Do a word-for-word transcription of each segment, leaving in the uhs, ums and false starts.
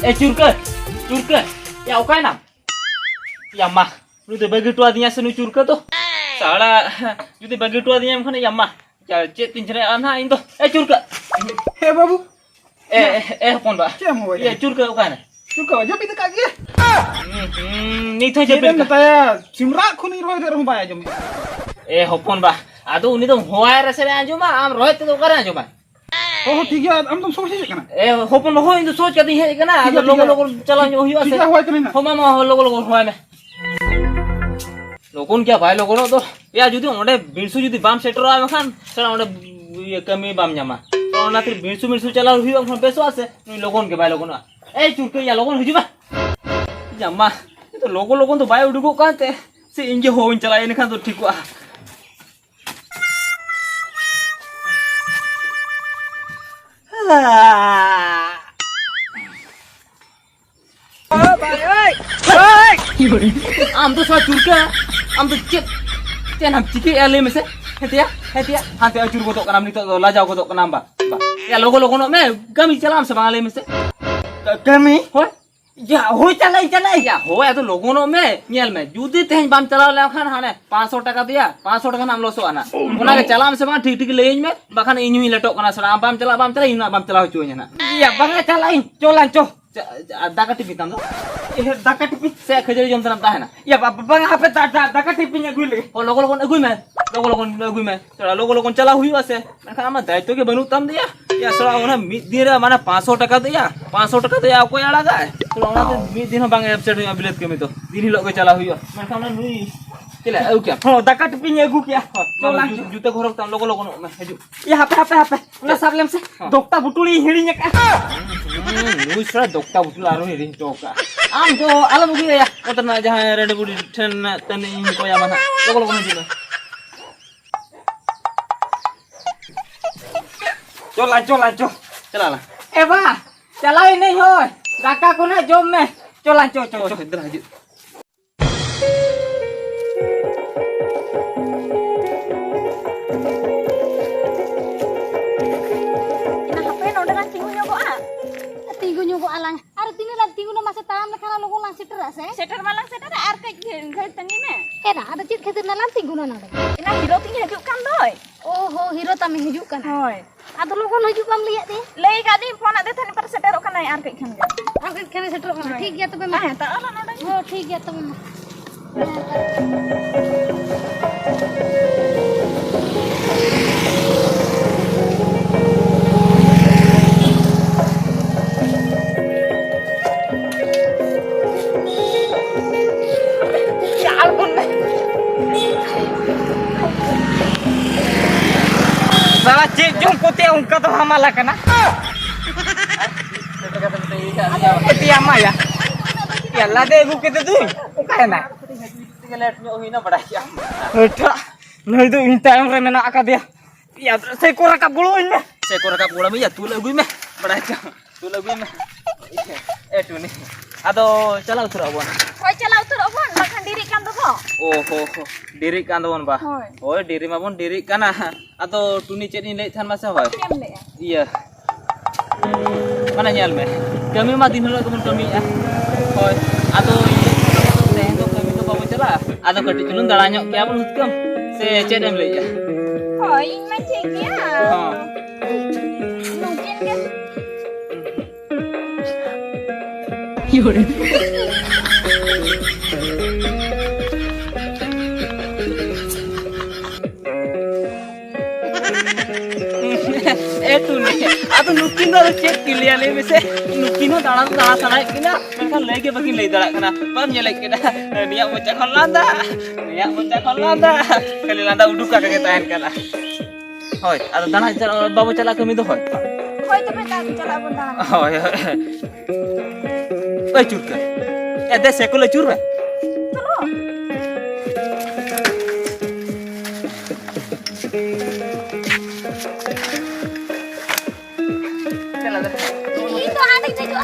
ᱮ ᱪᱩᱨᱠᱟᱹ, ᱪᱩᱨᱠᱟᱹ, ᱭᱟ ᱚᱠᱟᱭᱱᱟᱢ? ᱭᱟ ᱢᱟ, ᱱᱩᱭ ᱫᱚ ᱵᱟᱹᱜᱤ ᱦᱚᱴᱚ ᱟᱹᱫᱤᱧᱟ ᱥᱮ ᱱᱩᱭ ᱪᱩᱨᱠᱟᱹ ᱫᱚ? ᱥᱟᱲᱟ, ᱡᱩᱫᱤ ᱵᱟᱹᱜᱤ ᱦᱚᱴᱚ ᱟᱹᱫᱤᱧᱟ ᱮᱱᱠᱷᱟᱱ ᱭᱟ ᱢᱟ, ᱪᱟ-, ᱪᱮᱫ ᱛᱤᱧ ᱪᱷᱟᱲᱟᱜᱼᱟ ᱱᱟᱦᱟᱜ ᱤᱧ ᱫᱚ? ᱮ ᱪᱩᱨᱠᱟᱹ! ᱦᱮ ᱵᱟᱹᱵᱩ, ᱮ, ᱮ, ᱮ ᱦᱚᱯᱚᱱ ᱵᱟ᱾ ᱪᱮᱫ ᱮᱢ ᱦᱚᱦᱚᱭ ᱤᱭᱟᱹ ᱠᱟᱱᱟ? ᱪᱩᱨᱠᱟᱹ ᱚᱠᱟᱭᱱᱟ? ᱪᱩᱨᱠᱟᱹ ᱵᱟ ᱡᱟᱹᱯᱤᱫ ᱟᱠᱟᱫ ᱜᱮᱭᱟ᱾ ᱦᱩᱸ, ᱦᱩᱸ, ᱱᱤᱛ ᱦᱚᱸ ᱪᱮᱫ ᱡᱟᱹᱯᱤᱫ ᱮᱢ ᱟᱠᱟᱫ᱾ ᱢᱮᱛᱟᱭᱟ? ᱥᱤᱢᱨᱟᱜ ᱠᱷᱚᱱᱤᱧ ᱨᱚᱦᱮᱫ ᱨᱮᱦᱚᱸ ᱵᱟᱭ ᱟᱸᱡᱚᱢᱮᱫ᱾ ᱮ ᱦᱚᱯᱚᱱ ᱵᱟ, ᱟᱫᱚ ᱩᱱᱤ ᱫᱚᱢ ᱦᱚᱦᱚᱣᱟᱭ ᱨᱮᱥᱮ ᱟᱸᱡᱚᱢᱟ, ᱟᱢ ᱨᱚᱦᱮᱫ ᱛᱮᱫᱚ ᱚᱠᱟᱨᱮ ᱟᱸᱡᱚᱢᱟ? ᱦᱚᱸ, ᱦᱚᱸ, ᱴᱷᱤᱠ ᱜᱮᱭᱟ, ᱟᱢ ᱫᱚᱢ ᱥᱚᱡᱷᱮ ᱦᱮᱡ ᱟᱠᱟᱱᱟ? ᱮ ᱦᱚᱯᱚᱱ ᱵᱟ, ᱦᱳᱭ, ᱤᱧ ᱫᱚ ᱥᱚᱡᱽ ᱠᱟᱛᱮᱧ ᱦᱮᱡ ᱟᱠᱟᱱᱟ, ᱴᱷᱤᱠ ᱟᱫᱚ ᱜᱮᱭᱟ, ᱴᱷᱤᱠ ᱞᱚᱜᱚᱱ ᱜᱮᱭᱟ᱾ ᱞᱚᱜᱚᱱ ᱪᱟᱞᱟᱣ ᱧᱚᱜ ᱦᱩᱭᱩᱜᱼᱟ ᱴᱷᱤᱠ ᱥᱮ᱾ ᱜᱮᱭᱟ, ᱦᱚᱦᱚᱭ ᱠᱟᱹᱱᱟᱹᱧ ᱱᱟᱜ᱾ ᱦᱚᱸ, ᱢᱟ, ᱢᱟ, ᱦᱚᱸ, ᱞᱚᱜᱚᱱ ᱞᱚᱜᱚᱱ ᱦᱚᱦᱚᱭ ᱢᱮ᱾ ᱞᱚᱜᱚᱱ ᱜᱮᱭᱟ, ᱵᱟᱭ ᱞᱚᱜᱚᱱᱚᱜ ᱫᱚ᱾ ᱮᱭᱟ, ᱡᱩᱫᱤ ᱚᱸᱰᱮ ᱵᱤᱲᱥᱩ ᱡᱩᱫᱤ ᱵᱟᱢ ᱥᱮᱴᱮᱨᱚᱜᱼᱟ ᱢᱮᱱᱠᱷᱟᱱ, ᱥᱮ ᱚᱸᱰᱮ, ᱤᱭᱟᱹ, ᱠᱟᱹᱢᱤ ᱵᱟᱢ ᱧᱟᱢᱟ᱾ ᱛᱚ, ᱚᱱᱟ ᱠᱷᱟᱹᱛᱤᱨ ᱵᱤᱲᱥᱩ ᱢᱤᱲᱥᱩ ᱪᱟᱞᱟᱣ ᱦᱩᱭᱩᱜᱼᱟ, ᱮᱱᱠᱷᱟᱱ ᱵᱮᱥᱚᱜᱼᱟ ᱥᱮ? ᱱᱩᱭ ᱞᱚᱜᱚᱱ ᱜᱮ ᱵᱟᱭ ᱞᱚᱜᱚᱱᱚᱜᱼᱟ᱾ ᱮᱭ, ᱪᱩᱨᱠᱟᱹᱭᱟ, ᱞᱚᱜᱚᱱ ᱦᱤᱡᱩᱜ ᱢᱮ᱾ ᱡᱟᱢᱟ, ᱱᱤᱛᱚᱜ ᱞᱚᱜᱚᱱ ᱞᱚᱜᱚᱱ ᱫᱚ ᱵᱟᱭ ᱩᱰᱩᱠᱚᱜ ᱠᱟᱱ ᱛᱮ, ᱥᱮ ᱤᱧ ᱜᱮ ᱦᱚᱦᱚᱧ ᱪᱟᱞᱟᱜᱼᱟ, ᱮᱱᱠᱷᱟᱱ ᱫᱚ ᱴᱷᱤᱠᱚᱜᱼᱟ᱾ ᱟᱢ ᱫᱚ ᱥᱟᱞᱟ ᱪᱩᱨᱠᱟᱹ, ᱟᱢ ᱫᱚ ᱪᱮᱫ, ᱪᱮᱫ ᱮᱢ ᱪᱤᱠᱟᱹᱭᱮᱜᱼᱟ ᱞᱟᱹᱭ ᱢᱮᱥᱮ? ᱦᱮᱸᱛᱮᱭᱟ, ᱦᱮᱸᱛᱮᱭᱟ, ᱦᱟᱱᱛᱮ ᱟᱹᱪᱩᱨ ᱜᱚᱫᱚᱜ ᱠᱟᱱᱟᱢ, ᱱᱤᱛᱚᱜ ᱫᱚ ᱞᱟᱡᱟᱣ ᱜᱚᱫᱚᱜ ᱠᱟᱱᱟᱢ ᱵᱟ, ᱵᱟ᱾ ᱭᱟ, ᱞᱚᱜᱚ ᱞᱚᱜᱚᱱᱚᱜ ᱢᱮ, ᱠᱟᱹᱢᱤ ᱪᱟᱞᱟᱜ ᱟᱢ ᱥᱮ ᱵᱟᱝ ᱞᱟᱹᱭ ᱢᱮᱥᱮ? ᱠᱟᱹᱢᱤ? ᱦᱳᱭ᱾ ᱭᱟ, ᱦᱳᱭ ᱪᱟᱞᱟᱜ ᱤᱧ, ᱪᱟᱞᱟᱜ ᱤᱧ᱾ ᱭᱟ, ᱦᱳᱭ, ᱟᱫᱚ ᱞᱚᱜᱚᱱᱚᱜ ᱢᱮ, ᱧᱮᱞ ᱢᱮ, ᱡᱩᱫᱤ ᱛᱮᱦᱮᱧ ᱵᱟᱢ ᱪᱟᱞᱟᱣ ᱞᱮᱱᱠᱷᱟᱱ ᱦᱟᱱᱮ ᱯᱟᱸᱪᱥᱚ ᱴᱟᱠᱟ ᱫᱮᱭᱟ, ᱯᱟᱸᱪᱥᱚ ᱴᱟᱠᱟ ᱱᱟᱜ ᱮᱢ ᱞᱚᱥᱚᱜᱼᱟ ᱱᱟᱜ᱾ ᱚᱱᱟᱜᱮ ᱪᱟᱞᱟᱜ ᱟᱢ ᱥᱮ ᱵᱟᱝ ᱴᱷᱤᱠ ᱴᱷᱤᱠ ᱞᱟᱹᱭᱟᱹᱧ ᱢᱮ, ᱵᱟᱠᱷᱟᱱ ᱤᱧ ᱦᱚᱸᱧ ᱞᱮᱴᱚᱜ ᱠᱟᱱᱟ ᱥᱮ ᱟᱢ ᱵᱟᱢ ᱪᱟᱞᱟᱜ, ᱵᱟᱢ ᱪᱟᱞᱟᱜ, ᱤᱧ ᱦᱚᱸ ᱵᱟᱢ ᱪᱟᱞᱟᱣ ᱦᱚᱪᱚᱣᱟᱹᱧᱟ ᱱᱟᱜ᱾ ᱭᱟ, ᱵᱟᱝᱟ ᱪᱟᱞᱟᱜ ᱤᱧ, ᱪᱚᱞᱟᱝ ᱪᱚ᱾ ᱪᱟ-, ᱪᱟ-, ᱫᱟᱠᱟ ᱴᱤᱯᱤ ᱛᱟᱢ ᱫᱚ? ᱮ, ᱫᱟᱠᱟ ᱴᱤᱯᱤ? ᱥᱮ ᱠᱷᱟᱹᱡᱟᱹᱲᱤ ᱡᱚᱢ ᱛᱮᱱᱟᱢ ᱛᱟᱦᱮᱱᱟ? ᱭᱟ, ᱵᱟ-, ᱵᱟ-, ᱵᱟᱝ, ᱦᱟᱯᱮ, ᱫᱟ-, ᱫᱟ-, ᱫᱟᱠᱟ ᱴᱤᱯᱤᱧ ᱟᱹᱜᱩᱭ ᱞᱮᱜᱮ᱾ ᱚ, ᱞᱚᱜᱚ ᱞᱚᱜᱚᱱ ᱟᱹᱜᱩᱭ ᱢᱮ, ᱞᱚᱜᱚ ᱞᱚᱜᱚᱱ ᱟᱹᱜᱩᱭ ᱢᱮ᱾ ᱛᱷᱚᱲᱟ ᱞᱚᱜᱚ ᱞᱚᱜᱚᱱ ᱪᱟᱞᱟᱣ ᱦᱩᱭᱩᱜᱼᱟ ᱥᱮ, ᱢᱮᱱᱠᱷᱟᱱ ᱟᱢᱟᱜ ᱫᱟᱭᱤᱛᱛᱚ ᱜᱮ ᱵᱟᱹᱱᱩᱜ ᱛᱟᱢ ᱫᱚᱭᱟ᱾ ᱭᱟ, ᱥᱟᱞᱟ, ᱚᱱᱟ ᱢᱤᱫ ᱫᱤᱱ ᱨᱮ ᱢᱟᱱᱮ ᱯᱟᱸᱪᱥᱚ ᱴᱟᱠᱟ ᱫᱚᱭᱟ, ᱯᱟᱸᱪᱥᱚ ᱴᱟᱠᱟ ᱫᱚᱭᱟ, ᱚᱠᱚᱭ ᱟᱲᱟᱜᱟᱭ? ᱛᱷᱚᱲᱟ ᱚᱱᱟᱛᱮ ᱢᱤᱫ ᱫᱤᱱ ᱦᱚᱸ ᱵᱟᱝ absent ᱦᱩᱭᱩᱜᱼᱟ, ᱵᱤᱞᱟᱹᱛ ᱠᱟᱹᱢᱤ ᱫᱚ᱾ ᱫᱤᱱ ᱦᱤᱞᱳᱜ ᱜᱮ ᱪᱟᱞᱟᱣ ᱦᱩᱭᱩᱜᱼᱟ᱾ ᱢᱮᱱᱠᱷᱟᱱ ᱚᱱᱟ ᱱᱩᱭ ᱪᱮᱫ ᱞᱮ ᱟᱹᱜᱩ ᱠᱮᱜᱼᱟ? ᱦᱚᱸ, ᱫᱟᱠᱟ ᱴᱤᱯᱤᱧ ᱟᱹᱜᱩ ᱠᱮᱜᱼᱟ᱾ ᱦᱚᱸ, ᱪᱚᱞᱟᱝ ᱡᱩ-, ᱪᱚ᱾ ᱡᱩᱛᱟᱹ ᱠᱚ ᱦᱚᱨᱚᱜ ᱛᱟᱢ, ᱞᱚᱜᱚ ᱞᱚᱜᱚᱱᱚᱜ ᱢᱮ, ᱦᱤᱡᱩᱜ᱾ ᱭᱟ, ᱦᱟᱯᱮ, ᱦᱟᱯᱮ, ᱦᱟᱯᱮ, ᱚᱱᱟ ᱥᱟᱵ ᱞᱮᱢ ᱥᱮ᱾ ᱦᱚᱸ᱾ ᱫᱚᱠᱛᱟ ᱵᱩᱴᱩᱞᱤᱧ ᱦᱤᱲᱤᱧ ᱟᱠᱟᱫᱼᱟ᱾ ᱦᱩᱸ, ᱱᱩᱭ ᱥᱟᱞᱟ ᱫᱚᱠᱛᱟ ᱵᱩᱴᱩᱞ ᱟᱨᱦᱚᱸ ᱦᱤᱲᱤᱧ ᱦᱚᱴᱚ ᱠᱟᱜᱼᱟ᱾ ᱟᱢ ᱫᱚ ᱟᱞᱚᱢ ᱟᱹᱜᱩᱭᱟ, ᱚᱱᱛᱮ ᱨᱮᱱᱟᱜ ᱡᱟᱦᱟᱸᱭ ᱨᱮᱰᱤ ᱵᱩᱰᱤ ᱴᱷᱮᱱ ᱛᱟᱹᱱᱤᱡ ᱤᱧ ᱠᱚᱭᱟ ᱢᱟ ᱱᱟᱦᱟᱜ᱾ ᱞᱚᱜᱚ ᱞᱚᱜᱚᱱ ᱦᱤᱡᱩᱜ ᱢᱮ᱾ ᱪᱚᱞᱟ, ᱪᱚᱞᱟ, ᱪᱚ᱾ ᱪᱟᱞᱟᱜ ᱟᱞᱟᱝ᱾ ᱮ ᱵᱟ, ᱪᱟᱞᱟᱣ ᱮᱱᱟᱹᱧ ᱦᱳᱭ᱾ ᱫᱟᱠᱟ ᱠᱚ ᱱᱟᱦᱟᱜ ᱡᱚᱢ ᱢᱮ᱾ ᱪᱚᱞᱟ, ᱪᱚ, ᱪᱚ, ᱪᱚ, ᱪᱚ᱾ ᱫᱮᱞᱟ ᱦᱤᱡᱩᱜ᱾ ᱦᱟᱯᱮ ᱱᱚᱰᱮ ᱞᱟᱝ ᱛᱤᱸᱜᱩ ᱧᱚᱜᱚᱜᱼᱟ᱾ ᱛᱤᱸᱜᱩ ᱧᱚᱜᱚᱜᱼᱟ ᱞᱟᱝ᱾ ᱟᱨ ᱥᱮ? ᱥᱮᱴᱮᱨ ᱢᱟᱞᱟᱝ ᱥᱮᱴᱮᱨᱟ, ᱟᱨ ᱠᱟᱹᱡ ᱜᱷᱟᱹᱲᱤᱡ ᱛᱟᱺᱜᱤ ᱢᱮ᱾ ᱦᱮᱸ ᱫᱟ, ᱟᱫᱚ ᱪᱮᱫ ᱠᱷᱟᱹᱛᱤᱨ ᱱᱟᱞᱟᱝ ᱛᱤᱸᱜᱩᱱᱟ ᱱᱚᱰᱮ? ᱮᱱᱟ ᱦᱤᱨᱳ ᱛᱤᱧ ᱦᱤᱡᱩᱜ ᱠᱟᱱ ᱫᱚᱭ᱾ ᱚ ᱦᱚ, ᱦᱤᱨᱳ ᱛᱟᱢᱮ ᱦᱤᱡᱩᱜ ᱠᱟᱱᱟ᱾ ᱦᱳᱭ᱾ ᱟᱫᱚ ᱞᱚᱜᱚᱱ ᱦᱤᱡᱩᱜ ᱵᱟᱢ ᱞᱟᱹᱭᱟᱫ ᱛᱤᱧ? ᱞᱟᱹᱭ ᱠᱟᱫ ᱫᱤᱧ, ᱯᱷᱳᱱ ᱟᱫᱮ ᱛᱟᱦᱮᱱ, ᱯᱟᱨ ᱥᱮᱴᱮᱨᱚᱜ ᱠᱟᱱᱟᱭ ᱟᱨ ᱠᱟᱹᱡ ᱠᱷᱟᱱ ᱜᱮ᱾ ᱟᱨ ᱠᱟᱹᱡ ᱠᱷᱟᱱ ᱜᱮ ᱥᱮᱴᱮᱨᱚᱜ ᱠᱟᱱᱟ᱾ ᱦᱳᱭ᱾ ᱴᱷᱤᱠ ᱜᱮᱭᱟ ᱛᱚᱵᱮ ᱢᱟ᱾ ᱛᱟᱦᱮᱸ ᱦᱟᱛᱟᱲᱚᱜ ᱟᱞᱟᱝ ᱱᱚᱰᱮ ᱜᱮ᱾ ᱦᱳᱭ, ᱴᱷᱤᱠ ᱜᱮᱭᱟ ᱛᱚᱵᱮ ᱢᱟ᱾ ᱥᱟᱞᱟ ᱪᱮᱫ ᱡᱚᱢ ᱠᱚᱛᱮ ᱚᱱᱠᱟ ᱫᱚ ᱦᱟᱢᱟᱞᱟ ᱠᱟᱱᱟ? ᱯᱟᱹᱛᱭᱟᱹ ᱢᱟ ᱭᱟ᱾ ᱭᱟ, ᱞᱟᱫᱮ ᱟᱹᱜᱩ ᱠᱮᱫᱮ ᱫᱩᱧ᱾ ᱚᱠᱟᱭᱮᱱᱟᱭ? ᱮᱴᱟᱜ, ᱱᱩᱭ ᱫᱚ ᱤᱧ ᱛᱟᱭᱚᱢ ᱨᱮ ᱢᱮᱱᱟᱜ ᱟᱠᱟᱫᱮᱭᱟ᱾ ᱭᱟ, ᱥᱮ ᱠᱚ ᱨᱟᱠᱟᱵ ᱜᱚᱲᱚ ᱟᱹᱧ ᱢᱮ᱾ ᱥᱮ ᱠᱚ ᱨᱟᱠᱟᱵ ᱜᱚᱲᱚ ᱢᱮ, ᱭᱟ, ᱛᱩᱞ ᱟᱹᱜᱩᱭ ᱢᱮ᱾ ᱵᱟᱲᱟᱭ ᱪᱚ, ᱛᱩᱞ ᱟᱹᱜᱩᱭ ᱢᱮ᱾ ᱮ ᱴᱩᱱᱤ, ᱟᱫᱚ ᱪᱟᱞᱟᱣ ᱩᱛᱟᱹᱨᱚᱜ ᱟᱵᱚᱱ? ᱦᱳᱭ, ᱪᱟᱞᱟᱣ ᱩᱛᱟᱹᱨᱚᱜ ᱟᱵᱚᱱ, ᱵᱟᱠᱷᱟᱱ ᱰᱮᱨᱤᱜ ᱠᱟᱱ ᱫᱚᱵᱚ᱾ ᱚ ᱦᱚ ᱦᱚ, ᱰᱮᱨᱤᱜ ᱠᱟᱱ ᱫᱚᱵᱚᱱ ᱵᱟ᱾ ᱦᱳᱭ᱾ ᱦᱳᱭ, ᱰᱮᱨᱤ ᱢᱟᱵᱚᱱ ᱰᱮᱨᱤᱜ ᱠᱟᱱᱟ᱾ ᱟᱫᱚ ᱴᱩᱱᱤ, ᱪᱮᱫ ᱤᱧ ᱞᱟᱹᱭᱮᱫ ᱛᱟᱦᱮᱱ ᱢᱟᱥᱮ, ᱦᱳᱭ᱾ ᱪᱮᱫ ᱮᱢ ᱞᱟᱹᱭᱮᱫᱼᱟ? ᱤᱭᱟᱹ, ᱢᱟᱱᱮ ᱧᱮᱞ ᱢᱮ, ᱠᱟᱹᱢᱤ ᱢᱟ ᱫᱤᱱ ᱦᱤᱞᱳᱜ ᱜᱮᱵᱚᱱ ᱠᱟᱹᱢᱤᱭᱮᱫᱼᱟ᱾ ᱦᱳᱭ, ᱟᱫᱚ ᱤᱧ ᱞᱟᱹᱭᱮᱫ ᱛᱟᱦᱮᱱᱟ, ᱛᱮᱦᱮᱧ ᱫᱚ ᱠᱟᱹᱢᱤ ᱫᱚ ᱵᱟᱵᱚ ᱪᱟᱞᱟᱜᱼᱟ, ᱟᱫᱚ ᱠᱟᱹᱴᱤᱡ ᱪᱩᱞᱩᱝ ᱫᱟᱬᱟ ᱧᱚᱜ ᱠᱮᱭᱟ ᱵᱚᱱ ᱦᱩᱛᱠᱟᱹᱢ, ᱥᱮ ᱪᱮᱫ ᱮᱢ ᱞᱟᱹᱭᱮᱫᱼᱟ? ᱦᱳᱭ, ᱤᱧ ᱢᱟ ᱴᱷᱤᱠ ᱜᱮᱭᱟ᱾ ᱦᱚᱸ᱾ ᱱᱩᱠᱤᱱ ᱜᱮ᱾ ᱮ ᱴᱩᱱᱤ, ᱟᱫᱚ ᱱᱩᱠᱤᱱ ᱫᱚ ᱟᱫᱚ ᱪᱮᱫ ᱠᱤᱱ ᱞᱟᱹᱭᱟ, ᱞᱟᱹᱭ ᱢᱮᱥᱮ? ᱱᱩᱠᱤᱱ ᱦᱚᱸ ᱫᱟᱬᱟ ᱫᱚ ᱫᱟᱬᱟ ᱥᱟᱱᱟᱭᱮᱫ ᱠᱤᱱᱟ, ᱢᱮᱱᱠᱷᱟᱱ ᱞᱟᱹᱭ ᱜᱮ ᱵᱟᱹᱠᱤᱱ ᱞᱟᱹᱭ ᱫᱟᱲᱮᱭᱟᱜ ᱠᱟᱱᱟ᱾ ᱵᱟᱢ ᱧᱮᱞᱮᱫ ᱠᱤᱱᱟ? ᱱᱩᱭᱟᱜ ᱢᱚᱪᱟ ᱠᱷᱚᱱ ᱞᱟᱸᱫᱟ, ᱱᱩᱭᱟᱜ ᱢᱚᱪᱟ ᱠᱷᱚᱱ ᱞᱟᱸᱫᱟ, ᱠᱷᱟᱹᱞᱤ ᱞᱟᱸᱫᱟ ᱩᱰᱩᱠ ᱠᱟᱜ ᱜᱮ ᱛᱟᱦᱮᱱ ᱠᱟᱱᱟ᱾ ᱦᱳᱭ, ᱟᱫᱚ ᱫᱟᱬᱟ ᱪᱟᱞᱟᱜ, ᱵᱟᱵᱚ ᱪᱟᱞᱟᱜ ᱠᱟᱹᱢᱤ ᱫᱚ ᱦᱳᱭ᱾ ᱦᱳᱭ, ᱛᱚᱵᱮ ᱫᱟ, ᱪᱟᱞᱟᱜ ᱟᱵᱚᱱ ᱫᱟᱬᱟᱱ᱾ ᱦᱳᱭ, ᱦᱳᱭ᱾ ᱳᱭ ᱪᱩᱨᱠᱟᱹ, ᱮ ᱫᱮ ᱥᱮᱠᱚᱞ ᱟᱹᱪᱩᱨ ᱢᱮ᱾ ᱪᱚᱞᱚ᱾ ᱤᱧ ᱫᱚ ᱦᱟᱸᱰᱮᱧ ᱫᱮᱡᱚᱜᱼᱟ᱾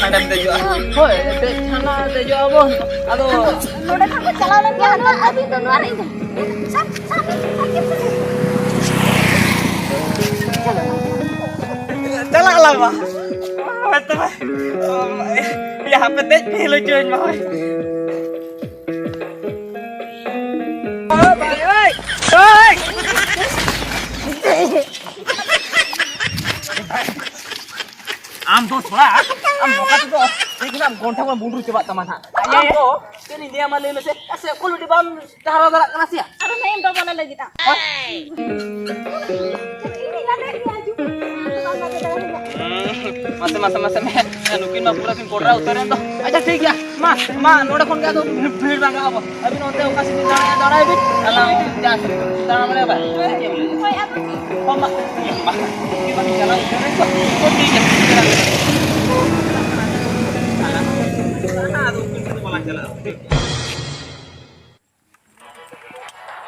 ᱦᱟᱸᱰᱮᱢ ᱫᱮᱡᱚᱜᱼᱟ? ᱦᱳᱭ, ᱫᱮᱡ ᱠᱷᱟᱱ ᱫᱮᱡᱚᱜ ᱟᱵᱚᱱ᱾ ᱟᱫᱚ ᱱᱚᱰᱮ ᱠᱷᱚᱱ ᱠᱚ ᱪᱟᱞᱟᱣ ᱞᱮᱱ ᱜᱮᱭᱟ, ᱱᱚᱣᱟ, ᱟᱹᱵᱤᱱ ᱫᱚ ᱱᱚᱣᱟ ᱨᱮ ᱤᱧ ᱫᱚ᱾ ᱥᱟᱵ, ᱥᱟᱵ, ᱥᱟᱵ, ᱥᱟᱵ᱾ ᱪᱟᱞᱟᱜ ᱟᱞᱟᱝ ᱵᱟ᱾ ᱦᱳᱭ ᱛᱚᱵᱮ᱾ ᱦᱟᱯᱮ ᱫᱮᱡ ᱯᱮ ᱦᱤᱞᱳᱜ ᱪᱚᱧ ᱢᱟ ᱦᱳᱭ᱾ ᱳᱭ, ᱳᱭ, ᱳᱭ᱾ ᱟᱢ ᱫᱚ ᱛᱷᱚᱲᱟ, ᱟᱢ ᱱᱚᱝᱠᱟ ᱛᱮᱫᱚ ᱴᱷᱤᱠ ᱜᱮ ᱟᱢ ᱜᱚᱱᱴᱷᱟ ᱠᱷᱚᱱ ᱵᱩᱸᱰᱨᱩ ᱪᱟᱵᱟᱜ ᱛᱟᱢᱟ ᱱᱟᱦᱟᱜ᱾ ᱟᱢ ᱫᱚ ᱪᱮᱫ ᱤᱧ ᱞᱟᱹᱭᱟᱢᱟ ᱞᱟᱹᱭ ᱢᱮᱥᱮ? ᱟᱥᱮ ᱚᱠᱚᱭ ᱞᱩᱰᱤ ᱵᱟᱢ ᱰᱟᱦᱟᱨ ᱫᱟᱲᱮᱭᱟᱜ ᱠᱟᱱᱟ ᱥᱮᱭᱟ? ᱟᱨ ᱚᱱᱮ ᱮᱢ ᱫᱚ ᱵᱟᱞᱮ ᱞᱟᱹᱜᱤᱫ ᱟ᱾ ᱦᱳᱭ᱾ ᱢᱟᱥᱮ, ᱢᱟᱥᱮ, ᱢᱟᱥᱮ, ᱢᱮ᱾ ᱱᱩᱠᱤᱱ ᱢᱟ ᱯᱩᱨᱟᱹ ᱠᱤᱱ ᱠᱚᱰᱨᱟ ᱩᱛᱟᱹᱨᱮᱱ ᱫᱚ᱾ ᱟᱪᱪᱷᱟ, ᱴᱷᱤᱠ ᱜᱮᱭᱟ᱾ ᱢᱟ, ᱢᱟ, ᱱᱚᱰᱮ ᱠᱷᱚᱱ ᱜᱮ ᱟᱫᱚ ᱵᱷᱤᱲ ᱨᱟᱸᱜᱟᱣ ᱟᱵᱚ᱾ ᱟᱹᱵᱤᱱ ᱚᱱᱛᱮ ᱚᱠᱟ ᱥᱮᱫ ᱵᱤᱱ ᱫᱟᱬᱟᱭᱟ, ᱫᱟᱬᱟᱭ ᱵᱤᱱ᱾ ᱟᱞᱟᱝ ᱡᱟ ᱥᱮᱫ ᱫᱟᱬᱟ ᱵᱟᱲᱟᱭᱟ ᱵᱟᱭ᱾ ᱪᱮᱫ ᱵᱤᱱ ᱞᱟᱹᱭᱟ? ᱦᱳᱭ, ᱟᱵᱚ ᱜᱮ᱾ ᱦᱚᱸ, ᱢᱟ, ᱢᱟ, ᱪᱟᱞᱟᱣ ᱩᱛᱟᱹᱨ ᱮᱱ ᱫᱚ᱾ ᱴᱷᱤᱠ ᱜᱮᱭᱟ, ᱪᱟᱞᱟᱜ ᱵᱤᱱ᱾ ᱟᱫᱚ ᱩᱱᱠᱤᱱ ᱴᱷᱮᱱ ᱫᱚ ᱵᱟᱞᱟᱝ ᱪᱟᱞᱟᱜᱼᱟ᱾ ᱴᱷᱤᱠ ᱜᱮᱭᱟ᱾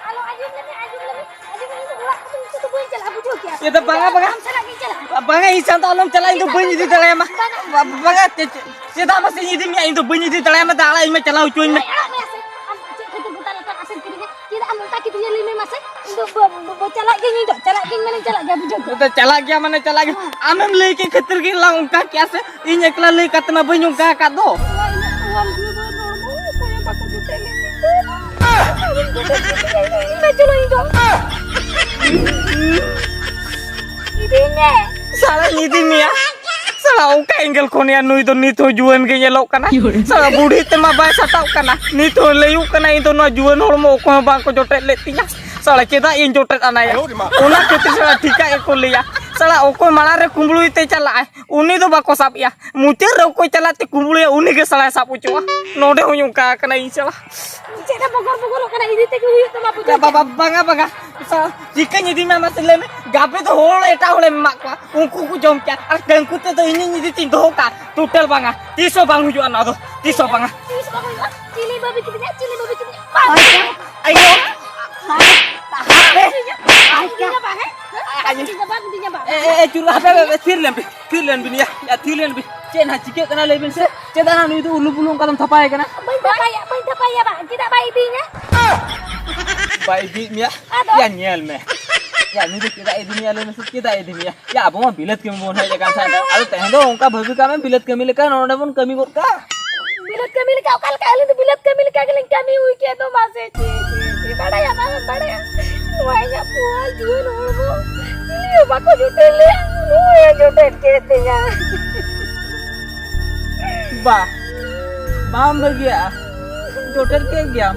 ᱟᱞᱚ ᱟᱸᱡᱚᱢ ᱞᱮᱢᱮ, ᱟᱸᱡᱚᱢ ᱞᱮᱢᱮ, ᱟᱸᱡᱚᱢ ᱞᱮᱢᱮ, ᱤᱧ ᱫᱚ ᱚᱲᱟᱜ ᱠᱷᱚᱱ ᱱᱤᱛᱚᱜ ᱫᱚ ᱵᱟᱹᱧ ᱪᱟᱞᱟᱜᱼᱟ, ᱵᱩᱡᱷᱟᱹᱣ ᱠᱮᱜᱼᱟ? ᱮ ᱫᱟ, ᱵᱟᱝᱟ, ᱵᱟᱝᱟ᱾ ᱟᱢ ᱥᱟᱞᱟᱜ ᱜᱤᱧ ᱪᱟᱞᱟᱜᱼᱟ᱾ ᱵᱟᱝᱟ, ᱤᱧ ᱥᱟᱶ ᱫᱚ ᱟᱞᱚᱢ ᱪᱟᱞᱟᱜᱼᱟ, ᱤᱧ ᱫᱚ ᱵᱟᱹᱧ ᱤᱫᱤ ᱫᱟᱲᱮᱭᱟᱢᱟ᱾ ᱵᱟᱝᱟ᱾ ᱵᱟ-, ᱵᱟᱝᱟ, ᱪᱮ-, ᱪᱮ-, ᱪᱮᱫᱟᱜ ᱢᱟᱥᱮᱧ ᱤᱫᱤ ᱢᱮᱭᱟ? ᱤᱧ ᱫᱚ ᱵᱟᱹᱧ ᱤᱫᱤ ᱫᱟᱲᱮᱭᱟᱢᱟ, ᱫᱟ, ᱟᱲᱟᱜ ᱤᱧ ᱢᱮ, ᱪᱟᱞᱟᱣ ᱦᱚᱪᱚᱣᱟᱹᱧ ᱢᱮ᱾ ᱟᱲᱟᱜ ᱢᱮᱭᱟ ᱥᱮ? ᱟᱢ ᱪᱮᱫ ᱠᱷᱟᱹᱛᱤᱨ ᱜᱚᱴᱟ ᱞᱟᱛᱟᱨ ᱟᱥᱮᱢ ᱠᱤᱨᱤᱧᱟ? ᱪᱮᱫᱟᱜ ᱮᱢ ᱚᱱᱠᱟ ᱠᱤᱫᱤᱧᱟ, ᱞᱟᱹᱭ ᱢᱮ ᱢᱟᱥᱮ? ᱤᱧ ᱫᱚ ᱵᱚ-, ᱵᱚ-, ᱵᱚ-, ᱪᱟᱞᱟᱜ ᱜᱤᱭᱟᱹᱧ, ᱤᱧ ᱫᱚ ᱪᱟᱞᱟᱜ ᱜᱤᱭᱟᱹᱧ ᱢᱮᱱᱮᱧ ᱪᱟᱞᱟᱜ ᱜᱮᱭᱟ, ᱵᱩᱡᱷᱟᱹᱣ ᱠᱮᱫᱟᱢ? ᱫᱟ, ᱪᱟᱞᱟᱜ ᱜᱮᱭᱟ ᱢᱟᱱᱮ ᱪᱟᱞᱟᱜ ᱜᱮ᱾ ᱟᱢᱮᱢ ᱞᱟᱹᱭ ᱠᱮᱫ ᱠᱷᱟᱹᱛᱤᱨ ᱜᱮ ᱞᱟᱝ ᱚᱱᱠᱟ ᱠᱮᱜᱼᱟ ᱥᱮ? ᱤᱧ ᱮᱠᱞᱟ ᱞᱟᱹᱭ ᱠᱟᱛᱮ ᱢᱟ ᱵᱟᱹᱧ ᱚᱱᱠᱟ ᱟᱠᱟᱫ ᱫᱚ᱾ ᱱᱚᱣᱟ ᱤᱧᱟᱹᱜ ᱱᱚᱣᱟ ᱡᱩᱣᱟᱹᱱ ᱦᱚᱲᱢᱚ ᱚᱠᱚᱭ ᱦᱚᱸ ᱵᱟᱠᱚ ᱡᱚᱴᱮᱫ ᱞᱮᱫ ᱛᱤᱧ ᱛᱮ᱾ ᱟᱫᱚᱧ ᱡᱚᱴᱮᱫ ᱠᱮᱫ ᱛᱤᱧᱟ, ᱤᱧ ᱢᱟ ᱪᱚᱞᱚ ᱤᱧ ᱫᱚ᱾ ᱤᱫᱤᱧ ᱢᱮ᱾ ᱥᱟᱞᱟᱧ ᱤᱫᱤ ᱢᱮᱭᱟ᱾ ᱥᱟᱞᱟ ᱚᱠᱟ angle ᱠᱷᱚᱱ ᱭᱟ ᱱᱩᱭ ᱫᱚ ᱱᱤᱛ ᱦᱚᱸ ᱡᱩᱣᱟᱹᱱ ᱜᱮ ᱧᱮᱞᱚᱜ ᱠᱟᱱᱟ᱾ ᱥᱟᱞᱟ ᱵᱩᱲᱦᱤ ᱛᱮᱢᱟ ᱵᱟᱭ ᱥᱟᱴᱟᱜ ᱠᱟᱱᱟ᱾ ᱱᱤᱛ ᱦᱚᱸ ᱞᱟᱹᱭᱩᱜ ᱠᱟᱱᱟ ᱤᱧ ᱫᱚ ᱱᱚᱣᱟ ᱡᱩᱣᱟᱹᱱ ᱦᱚᱲᱢᱚ ᱚᱠᱚᱭ ᱦᱚᱸ ᱵᱟᱝ ᱠᱚ ᱡᱚᱴᱮᱫ ᱞᱮᱫ ᱛᱤᱧᱟ᱾ ᱥᱟᱞᱟ ᱪᱮᱫᱟᱜ ᱤᱧ ᱡᱚᱴᱮᱫ ᱟᱱᱟᱭᱟ? ᱚᱱᱟ ᱠᱷᱟᱹᱛᱤᱨ ᱥᱟᱞᱟ ᱴᱷᱤᱠᱟᱹ ᱜᱮᱠᱚ ᱞᱟᱹᱭᱟ᱾ ᱥᱟᱞᱟ ᱚᱠᱚᱭ ᱢᱟᱲᱟᱝ ᱨᱮ ᱠᱩᱢᱵᱽᱲᱩᱭ ᱛᱮ ᱪᱟᱞᱟᱜᱼᱟᱭ, ᱩᱱᱤ ᱫᱚ ᱵᱟᱠᱚ ᱥᱟᱵ ᱮᱭᱟ᱾ ᱢᱩᱪᱟᱹᱫ ᱨᱮ ᱚᱠᱚᱭ ᱪᱟᱞᱟᱜ ᱛᱮ ᱠᱩᱢᱵᱽᱲᱩᱭᱟ, ᱩᱱᱤ ᱜᱮ ᱥᱟᱞᱟᱭ ᱥᱟᱵ ᱦᱚᱪᱚᱜᱼᱟ᱾ ᱱᱚᱰᱮ ᱦᱚᱸᱧ ᱚᱱᱠᱟ ᱟᱠᱟᱱᱟ ᱤᱧ ᱥᱟᱞᱟ᱾ ᱪᱮᱫ ᱮᱢ ᱵᱚᱜᱚᱨ ᱵᱚᱜᱚᱨᱚᱜ ᱠᱟᱱᱟ? ᱤᱫᱤ ᱛᱮᱜᱮ ᱦᱩᱭᱩᱜ ᱛᱟᱢᱟ, ᱵᱩᱡᱷᱟᱹᱣ ᱵᱟ-, ᱵᱟ-, ᱠᱮᱫᱟᱢ? ᱵᱟᱝᱟ, ᱵᱟᱝᱟ᱾ ᱥᱟ-, ᱪᱤᱠᱟᱹᱧ ᱤᱫᱤ ᱢᱟ ᱢᱟᱥᱮ ᱞᱟᱹᱭ ᱢᱮ? ᱜᱟᱵᱮ ᱫᱚ ᱦᱚᱲ ᱮᱴᱟᱜ ᱦᱚᱲᱮᱢ ᱮᱢᱟᱜ ᱠᱚᱣᱟ, ᱩᱱᱠᱩ ᱠᱚ ᱡᱚᱢ ᱠᱮᱭᱟ᱾ ᱟᱨ ᱠᱟᱹᱝᱠᱩ ᱛᱮᱫᱚ ᱤᱧᱤᱧ ᱤᱫᱤ ᱛᱤᱧ ᱫᱚᱦᱚ ᱠᱟᱜᱼᱟ᱾ ᱴᱳᱴᱟᱞ ᱵᱟᱝᱟ, ᱛᱤᱥ ᱦᱚᱸ ᱵᱟᱝ ᱦᱩᱭᱩᱜᱼᱟ ᱱᱚᱣᱟ ᱫᱚ, ᱛᱤᱥ ᱦᱚᱸ ᱵᱟᱝᱟ᱾ ᱛᱤᱥ ᱵᱟᱝ ᱦᱩᱭᱩᱜᱼᱟ? ᱪᱤᱞᱤ ᱵᱟᱹᱵᱤ ᱠᱤᱫᱤᱧᱟ, ᱪᱤᱞᱤ ᱵᱟᱹᱵᱤ ᱠᱤᱫᱤᱧᱟ? ᱵᱟᱝ ᱦᱩᱭᱩᱜᱼᱟ᱾ ᱟᱭᱳ᱾ ᱵᱟᱝ ᱦᱩᱭᱩᱜᱼᱟ᱾ ᱵᱟᱝ ᱦᱩᱭᱩᱜᱼᱟ᱾ ᱵᱟᱝ ᱦᱩᱭᱩᱜᱼᱟ᱾ ᱵᱟᱝ ᱦᱩᱭᱩᱜᱼᱟ᱾ ᱮ, ᱮ, ᱮ, ᱪᱩᱨᱩ, ᱦᱟᱯᱮ, ᱦᱟᱯᱮ, ᱦᱟᱯᱮ, ᱛᱷᱤᱨ ᱞᱮᱱ ᱵᱤᱱ, ᱛᱷᱤᱨ ᱞᱮᱱ ᱵᱤᱱ ᱭᱟ, ᱭᱟ, ᱛᱷᱤᱨ ᱞᱮᱱ ᱵᱤᱱ᱾ ᱪᱮᱫ ᱱᱟᱦᱟᱜ ᱪᱤᱠᱟᱹᱜ ᱠᱟᱱᱟ ᱞᱟᱹᱭ ᱵᱤᱱ ᱥᱮ? ᱪᱮᱫᱟᱜ ᱱᱟᱦᱟᱜ ᱱᱩᱭ ᱫᱚ ᱩᱞᱩ ᱵᱩᱞᱩ ᱚᱱᱠᱟ ᱫᱚᱢ ᱛᱷᱟᱯᱟᱭᱮ ᱠᱟᱱᱟ? ᱵᱟᱹᱧ ᱛᱷᱟᱯᱟᱭᱟ, ᱵᱟᱹᱧ ᱛᱷᱟᱯᱟᱭᱟ ᱵᱟ᱾ ᱪᱮᱫᱟᱜ ᱵᱟᱭ ᱤᱫᱤᱭᱤᱧᱟ? ᱵᱟᱭ ᱤᱫᱤᱭᱮᱫ ᱢᱮᱭᱟ? ᱟᱫᱚ? ᱭᱟ, ᱧᱮᱞ ᱢᱮ᱾ ᱭᱟ, ᱱᱩᱭ ᱫᱚ ᱪᱮᱫᱟᱜ ᱮ ᱤᱫᱤ ᱢᱮᱭᱟ? ᱞᱟᱹᱭ ᱢᱮᱥᱮ, ᱪᱮᱫᱟᱜ ᱮ ᱤᱫᱤ ᱢᱮᱭᱟ? ᱭᱟ, ᱟᱵᱚ ᱢᱟ ᱵᱤᱞᱟᱹᱛ ᱠᱟᱹᱢᱤ ᱵᱚᱱ ᱦᱮᱡ ᱟᱠᱟᱱ ᱛᱟᱦᱮᱸᱫ᱾ ᱟᱫᱚ ᱛᱮᱦᱮᱧ ᱫᱚ ᱚᱱᱠᱟ ᱵᱷᱟᱹᱵᱤ ᱠᱟᱜ ᱢᱮ, ᱵᱤᱞᱟᱹᱛ ᱠᱟᱹᱢᱤ ᱞᱮᱠᱟ ᱱᱚᱰᱮ ᱵᱚᱱ ᱠᱟᱹᱢᱤ ᱜᱚᱫ ᱠᱟᱜ᱾ ᱵᱤᱞᱟᱹᱛ ᱠᱟᱹᱢᱤ ᱞᱮᱠᱟ? ᱚᱠᱟ ᱞᱮᱠᱟ? ᱟᱹᱞᱤᱧ ᱫᱚ ᱵᱤᱞᱟᱹᱛ ᱠᱟᱹᱢᱤ ᱞᱮᱠᱟ ᱜᱮᱞᱤᱧ ᱠᱟᱹᱢᱤ ᱦᱩᱭ ᱠᱮᱫ ᱫᱚ, ᱢᱟᱥᱮ᱾ ᱪᱮᱫ, ᱪᱮᱫ, ᱪᱮᱫ ᱵᱟᱲᱟᱭᱟ, ᱵᱟᱢ ᱵᱟᱲᱟᱭᱟ? ᱱᱚᱣᱟ ᱤᱧᱟᱹᱜ ᱯᱩᱣᱟᱹ ᱡᱩᱣᱟᱹᱱ ᱦᱚᱲᱢᱚ ᱪᱤᱞᱤ ᱦᱚᱸ ᱵᱟᱠᱚ ᱡᱚᱴᱮᱫ ᱞᱮᱭᱟ, ᱱᱩᱭᱮ ᱡᱚᱴᱮᱫ ᱠᱮᱫ ᱛᱤᱧᱟ᱾ ᱵᱟ, ᱵᱟᱢ ᱵᱷᱟᱹᱜᱤᱭᱟᱜᱼᱟ, ᱡᱚᱴᱮᱫ ᱠᱮᱫ ᱜᱮᱭᱟᱢ᱾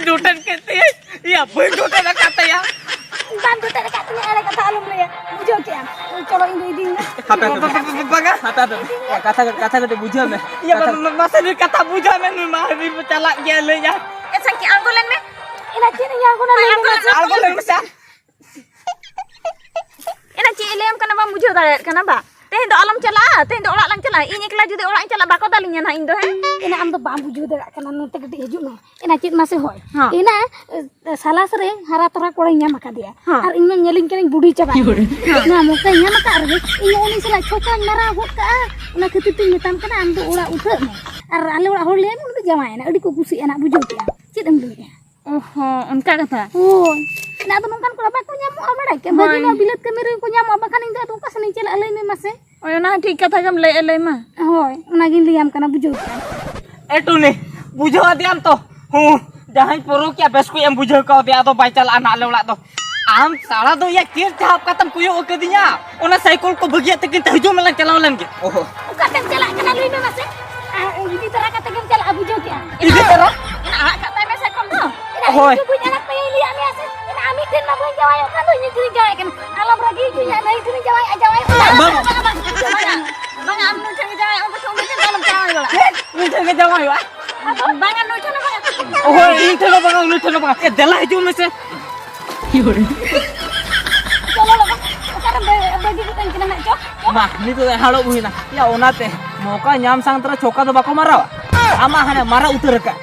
ᱡᱚᱴᱮᱫ ᱠᱮᱫ ᱛᱤᱧᱟᱹ᱾ ᱭᱟ, ᱵᱟᱹᱧ ᱡᱚᱴᱮᱫ ᱟᱠᱟᱫ ᱛᱟᱭᱟ᱾ ᱵᱟᱢ ᱡᱚᱴᱮᱫ ᱟᱠᱟᱫ ᱛᱤᱧᱟᱹ, ᱮᱲᱮ ᱠᱟᱛᱷᱟ ᱟᱞᱚᱢ ᱞᱟᱹᱭᱟ, ᱵᱩᱡᱷᱟᱹᱣ ᱠᱮᱜᱼᱟᱢ᱾ ᱪᱚᱞᱚ, ᱤᱧ ᱫᱚ ᱤᱫᱤᱧ ᱢᱮ᱾ ᱦᱟᱯᱮ, ᱦᱟᱯᱮ, ᱵᱟᱝᱟ᱾ ᱦᱟᱯᱮ, ᱦᱟᱯᱮ, ᱦᱟᱯᱮ᱾ ᱠᱟᱛᱷᱟ, ᱠᱟᱛᱷᱟ ᱠᱟᱹᱴᱤᱡ ᱵᱩᱡᱷᱟᱹᱣ ᱢᱮ᱾ ᱭᱟ, ᱠᱟᱛᱷᱟ ᱢᱟ-, ᱢᱟᱥᱮ ᱱᱩᱭ ᱠᱟᱛᱷᱟ ᱵᱩᱡᱷᱟᱹᱣ ᱢᱮ, ᱱᱩᱭ ᱢᱟ ᱦᱟᱹᱵᱤ ᱵᱚ ᱪᱟᱞᱟᱜ ᱜᱮᱭᱟ, ᱞᱟᱹᱭᱟ᱾ ᱮ ᱥᱟᱹᱝᱠᱤ, ᱟᱬᱜᱚ ᱞᱮᱱ ᱢᱮ᱾ ᱮᱱᱟ ᱪᱮᱫ ᱤᱧ ᱟᱬᱜᱚᱱᱟ, ᱞᱟᱹᱭ ᱢᱮ ᱢᱟᱥᱮ᱾ ᱟᱬᱜᱚ ᱞᱮᱱ ᱢᱮᱥᱮ᱾ ᱮᱱᱟ ᱪᱮᱫ ᱮ ᱞᱟᱹᱭᱟᱢ ᱠᱟᱱᱟ, ᱵᱟᱢ ᱵᱩᱡᱷᱟᱹᱣ ᱫᱟᱲᱮᱭᱟᱜ ᱠᱟᱱᱟ ᱵᱟ? ᱛᱮᱦᱮᱧ ᱫᱚ ᱟᱞᱚᱢ ᱪᱟᱞᱟᱜᱼᱟ, ᱛᱮᱦᱮᱧ ᱫᱚ ᱚᱲᱟᱜ ᱞᱟᱝ ᱪᱟᱞᱟᱜᱼᱟ᱾ ᱤᱧ ᱮᱠᱞᱟ ᱡᱩᱫᱤ ᱚᱲᱟᱜ ᱤᱧ ᱪᱟᱞᱟᱜᱼᱟ, ᱵᱟᱠᱚ ᱫᱟᱞᱤᱧᱟ ᱱᱟᱦᱟᱜ ᱤᱧ ᱫᱚ, ᱦᱮᱸ? ᱮᱱᱟ ᱟᱢ ᱫᱚ ᱵᱟᱢ ᱵᱩᱡᱷᱟᱹᱣ ᱫᱟᱲᱮᱭᱟᱜ ᱠᱟᱱᱟ, ᱱᱚᱛᱮ ᱠᱟᱹᱴᱤᱡ ᱦᱤᱡᱩᱜ ᱢᱮ᱾ ᱮᱱᱟ ᱪᱮᱫ ᱢᱟᱥᱮ ᱦᱚᱭ? ᱦᱮᱸ᱾ ᱮᱱᱟ, ᱮ, ᱥᱟᱞᱟᱥ ᱨᱮ ᱦᱟᱨᱟ ᱛᱚᱨᱟ ᱠᱚᱲᱟᱧ ᱧᱟᱢ ᱟᱠᱟᱫᱮᱭᱟ᱾ ᱦᱮᱸ᱾ ᱟᱨ ᱤᱧ ᱢᱟ ᱧᱮᱞᱤᱧ ᱠᱟᱹᱱᱟᱹᱧ ᱵᱩᱰᱷᱤ ᱪᱟᱵᱟ ᱟᱠᱟᱱᱟ᱾ ᱱᱚᱣᱟ ᱢᱚᱠᱟᱧ ᱧᱟᱢ ᱟᱠᱟᱫ ᱨᱮᱜᱮ ᱤᱧ ᱩᱱᱤ ᱥᱟᱞᱟᱜ ᱪᱷᱚᱠᱟᱧ ᱢᱟᱨᱟᱣ ᱜᱚᱫ ᱠᱟᱜᱼᱟ᱾ ᱚᱱᱟ ᱠᱷᱟᱹᱛᱤᱨ ᱛᱤᱧ ᱢᱮᱛᱟᱢ ᱠᱟᱱᱟ, ᱟᱢ ᱫᱚ ᱚᱲᱟᱜ ᱩᱴᱷᱟᱹᱜ ᱢᱮ᱾ ᱟᱨ ᱟᱞᱮ ᱚᱲᱟᱜ ᱦᱚᱲ ᱞᱟᱹᱭᱟ, ᱩᱱᱤ ᱫᱚ ᱡᱟᱶᱟᱭᱮᱱᱟ, ᱟᱹᱰᱤ ᱠᱚ ᱠᱩᱥᱤᱜᱼᱟ ᱱᱟᱜ, ᱵᱩᱡᱷᱟᱹᱣ ᱠᱮᱜᱼᱟᱢ᱾ ᱪᱮᱫ ᱮᱢ ᱞᱟᱹᱭᱮᱜᱼᱟ? ᱚ ᱦᱚᱸ, ᱚᱱᱠᱟ ᱠᱟᱛᱷᱟ᱾ ᱦᱳᱭ᱾ ᱮᱱᱟ ᱟᱫᱚ ᱱᱚᱝᱠᱟᱱ ᱠᱚᱲᱟ ᱵᱟᱠᱚ ᱧᱟᱢᱚᱜᱼᱟ, ᱵᱟᱲᱟᱭ ᱠᱮᱜᱼᱟᱢ᱾ ᱦᱳᱭ᱾ ᱵᱷᱟᱹᱜᱤ ᱱᱚᱣᱟ ᱵᱤᱞᱟᱹᱛ ᱠᱟᱹᱢᱤ ᱨᱮᱜᱮ ᱠᱚ ᱧᱟᱢᱚᱜᱼᱟ, ᱵᱟᱠᱷᱟᱱ ᱤᱧ ᱫᱚ ᱟᱫᱚ ᱚᱠᱟ ᱥᱮᱱᱤᱧ ᱪᱟᱞᱟᱜᱼᱟ, ᱞᱟᱹᱭ ᱢᱮ ᱢᱟᱥᱮ? ᱦᱳᱭ, ᱚᱱᱟ ᱦᱚᱸ ᱴᱷᱤᱠ ᱠᱟᱛᱷᱟ ᱜᱮᱢ ᱞᱟᱹᱭᱮᱜᱼᱟ, ᱞᱟᱹᱭ ᱢᱟ᱾ ᱦᱳᱭ, ᱚᱱᱟᱜᱤᱧ ᱞᱟᱹᱭᱟᱢ ᱠᱟᱱᱟ, ᱵᱩᱡᱷᱟᱹᱣ ᱠᱮᱜᱼᱟᱢ᱾ ᱮ ᱴᱩᱱᱤ, ᱵᱩᱡᱷᱟᱹᱣ ᱟᱫᱮᱭᱟᱢ ᱛᱚ? ᱦᱩᱸ, ᱡᱟᱦᱟᱸᱧ ᱯᱚᱨᱚᱠᱤᱭᱟ ᱵᱮᱥ ᱠᱚᱡ ᱮᱢ ᱵᱩᱡᱷᱟᱹᱣ ᱠᱟᱣᱫᱮᱭᱟ, ᱟᱫᱚ ᱵᱟᱭ ᱪᱟᱞᱟᱜᱼᱟ ᱱᱟᱜ ᱟᱞᱮ ᱚᱲᱟᱜ ᱫᱚ᱾ ᱟᱢ ᱥᱟᱲᱟ ᱫᱚ ᱭᱟ ᱪᱮᱫ ᱪᱟᱦᱟᱵ ᱠᱟᱛᱮᱢ ᱠᱚᱭᱚᱜ ᱟᱠᱟᱫᱤᱧᱟ? ᱚᱱᱟ ᱥᱟᱭᱠᱮᱞ ᱠᱚ ᱵᱟᱹᱜᱤᱭᱟᱜ ᱛᱮᱠᱤᱱ ᱛᱮ ᱦᱤᱡᱩᱜ ᱢᱮ, ᱞᱟᱝ ᱪᱟᱞᱟᱣ ᱞᱮᱱ ᱜᱮ᱾ ᱚᱦᱚ᱾ ᱚᱠᱟᱛᱮᱢ ᱪᱟᱞᱟᱜ ᱠᱟᱱᱟ ᱞᱟᱹᱭ ᱢᱮ ᱢᱟᱥᱮ? ᱟᱨ ᱤᱫᱤ ᱛᱚᱨᱟ ᱠᱟᱛᱮ ᱜᱮᱢ ᱪᱟᱞᱟᱜᱼᱟ, ᱵᱩᱡᱷᱟᱹᱣ ᱠᱮᱜᱼᱟᱢ᱾ ᱤᱫᱤ ᱛᱚᱨᱟ? ᱮᱱᱟ ᱟᱲᱟᱜ ᱠᱟᱜ ᱛᱟᱭ ᱢᱮ ᱥᱟᱭᱠᱮᱞ ᱫᱚ᱾ ᱮᱱᱟ ᱦᱳᱭ᱾ ᱤᱧ ᱫᱚ ᱵᱟᱹᱧ ᱟᱲᱟᱜ ᱛᱟᱭᱟ, ᱤᱧ ᱞᱟᱹᱭᱟᱫ ᱢᱮᱭᱟ ᱥᱮ? ᱮᱱᱟ ᱟᱢ ᱴᱷᱮᱱ ᱢᱟ ᱵᱟᱹᱧ ᱡᱟᱶᱟᱭᱚᱜ ᱠᱟᱱ ᱫᱚ, ᱤᱧ ᱴᱷᱮᱱᱤᱧ ᱡᱟᱶᱟᱭᱚᱜ ᱠᱟᱱᱟ᱾ ᱟᱞᱚᱢ ᱨᱟᱹᱜᱤ ᱦᱚᱪᱚᱧᱟ, ᱤᱧ ᱴᱷᱮᱱᱤᱧ ᱡᱟᱶᱟᱭᱚᱜᱼᱟ, ᱡᱟᱶᱟᱭᱚᱜ ᱠᱟᱱᱟ᱾ ᱵᱟᱝ, ᱵᱟᱝ, ᱵᱟᱝ, ᱵᱟᱝ, ᱟᱢ ᱱᱩᱭ ᱴᱷᱮᱱ ᱜᱮ ᱡᱟᱶᱟᱭᱚᱜ ᱟᱢ, ᱵᱟᱠᱷᱟᱱ ᱩᱱᱤ ᱴᱷᱮᱱ ᱫᱚ ᱟᱞᱚᱢ ᱪᱟᱞᱟᱣ ᱵᱟᱲᱟᱜᱼᱟ᱾ ᱦᱮᱸ, ᱩᱱᱤ ᱴᱷᱮᱱ ᱜᱮ ᱡᱟᱶᱟᱭᱚᱜᱼᱟ᱾ ᱟᱫᱚ ᱵᱟᱝᱟ, ᱱᱩᱭ ᱴᱷᱮᱱ ᱦᱚᱸ ᱵᱟᱝᱟ᱾ ᱚᱦᱚ, ᱤᱧ ᱴᱷᱮᱱ ᱦᱚᱸ ᱵᱟᱝᱟ, ᱩᱱᱤ ᱴᱷᱮᱱ ᱦᱚᱸ ᱵᱟᱝᱟ᱾ ᱮ, ᱫᱮᱞᱟ ᱦᱤᱡᱩᱜ ᱢᱮᱥᱮ᱾ ᱪᱚᱞᱚ ᱞᱚᱜᱚᱱ, ᱚᱠᱟᱨᱮᱢ ᱵᱟᱹ-, ᱵᱟᱹᱜᱤ ᱜᱚᱫ ᱠᱟᱹᱧ ᱠᱟᱱᱟ ᱱᱟᱜ, ᱪᱚ, ᱪᱚ᱾ ᱢᱟ, ᱱᱤᱛᱚᱜ ᱫᱚ ᱦᱟᱲᱚᱵ ᱦᱩᱭᱱᱟ᱾ ᱭᱟ, ᱚᱱᱟᱛᱮ ᱢᱚᱠᱟ ᱧᱟᱢ ᱥᱟᱝ ᱛᱚᱨᱟ ᱪᱷᱚᱠᱟ ᱫᱚ ᱵᱟᱠᱚ ᱢᱟᱨᱟᱣᱟ᱾ ᱟᱢᱟᱜ ᱦᱟᱱᱮ ᱢᱟᱨᱟᱣ ᱩᱛᱟᱹᱨ ᱟᱠᱟᱫ᱾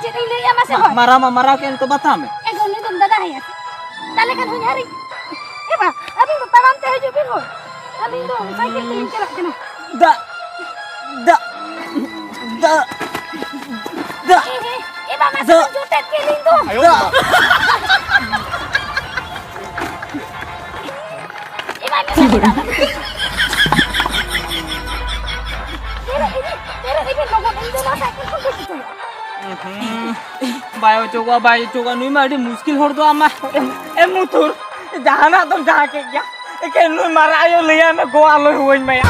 ᱪᱮᱫ ᱤᱧ ᱞᱟᱹᱭᱟ ᱢᱟᱥᱮ ᱢᱟ, ᱦᱳᱭ? ᱢᱟᱨᱟᱣ ᱢᱟ ᱢᱟᱨᱟᱣ ᱠᱮᱫ, ᱱᱤᱛᱚᱜ ᱵᱟᱛᱟᱣ ᱢᱮ᱾ ᱮ ᱜᱚ, ᱱᱩᱭ ᱫᱚᱢ ᱫᱟᱫᱟ ᱟᱭᱟ ᱥᱮ? ᱛᱟᱦᱞᱮ ᱠᱷᱟᱱ ᱦᱚᱧᱦᱟᱨᱤᱧ᱾ ᱮ ᱵᱟ, ᱟᱹᱵᱤᱱ ᱫᱚ ᱛᱟᱲᱟᱢ ᱛᱮ ᱦᱤᱡᱩᱜ ᱵᱤᱱ ᱦᱳᱭ᱾ ᱟᱹᱞᱤᱧ ᱫᱚ ᱥᱟᱭᱠᱮᱞ ᱛᱮᱞᱤᱧ ᱪᱟᱞᱟᱜ ᱠᱟᱱᱟ᱾ ᱫᱟᱜ, ᱫᱟᱜ, ᱫᱟᱜ, ᱮ, ᱮ, ᱮ ᱵᱟ, ᱢᱟᱥᱮ ᱫᱟᱜ᱾ ᱡᱚᱴᱮᱫ ᱠᱮᱫ ᱞᱤᱧ ᱫᱚ᱾ ᱫᱟᱜ᱾ ᱵᱮᱨᱮᱫ ᱤᱫᱤ, ᱵᱮᱨᱮᱫ ᱤᱫᱤ, ᱞᱚᱜᱚᱱ ᱤᱧ ᱫᱚ ᱱᱚᱣᱟ ᱥᱟᱭᱠᱮᱞ ᱠᱷᱚᱱ ᱵᱟᱹᱧ ᱩᱛᱟᱹᱨᱚᱜᱼᱟ᱾ ᱩᱸᱦᱩᱸ᱾ ᱵᱟᱭ ᱚᱪᱚᱜᱚᱜᱼᱟ, ᱵᱟᱭ ᱚᱪᱚᱜᱚᱜᱼᱟ᱾ ᱱᱩᱭ ᱢᱟ ᱟᱹᱰᱤ ᱢᱩᱥᱠᱤᱞ ᱦᱚᱲ ᱫᱚ ᱟᱢ ᱢᱟ᱾ ᱮ, ᱮ ᱢᱩᱛᱷᱩᱨ, ᱡᱟᱦᱟᱱᱟᱜ ᱫᱚᱢ ᱡᱟᱦᱟᱸ ᱠᱮᱫ ᱜᱮᱭᱟ᱾ ᱮᱠᱮᱱ ᱱᱩᱭ ᱢᱟᱨᱟ ᱟᱭᱳ ᱞᱟᱹᱭᱟᱭ ᱢᱮ, ᱜᱚ ᱟᱞᱚᱭ ᱦᱩᱣᱟᱹᱧ ᱢᱟᱭᱟ᱾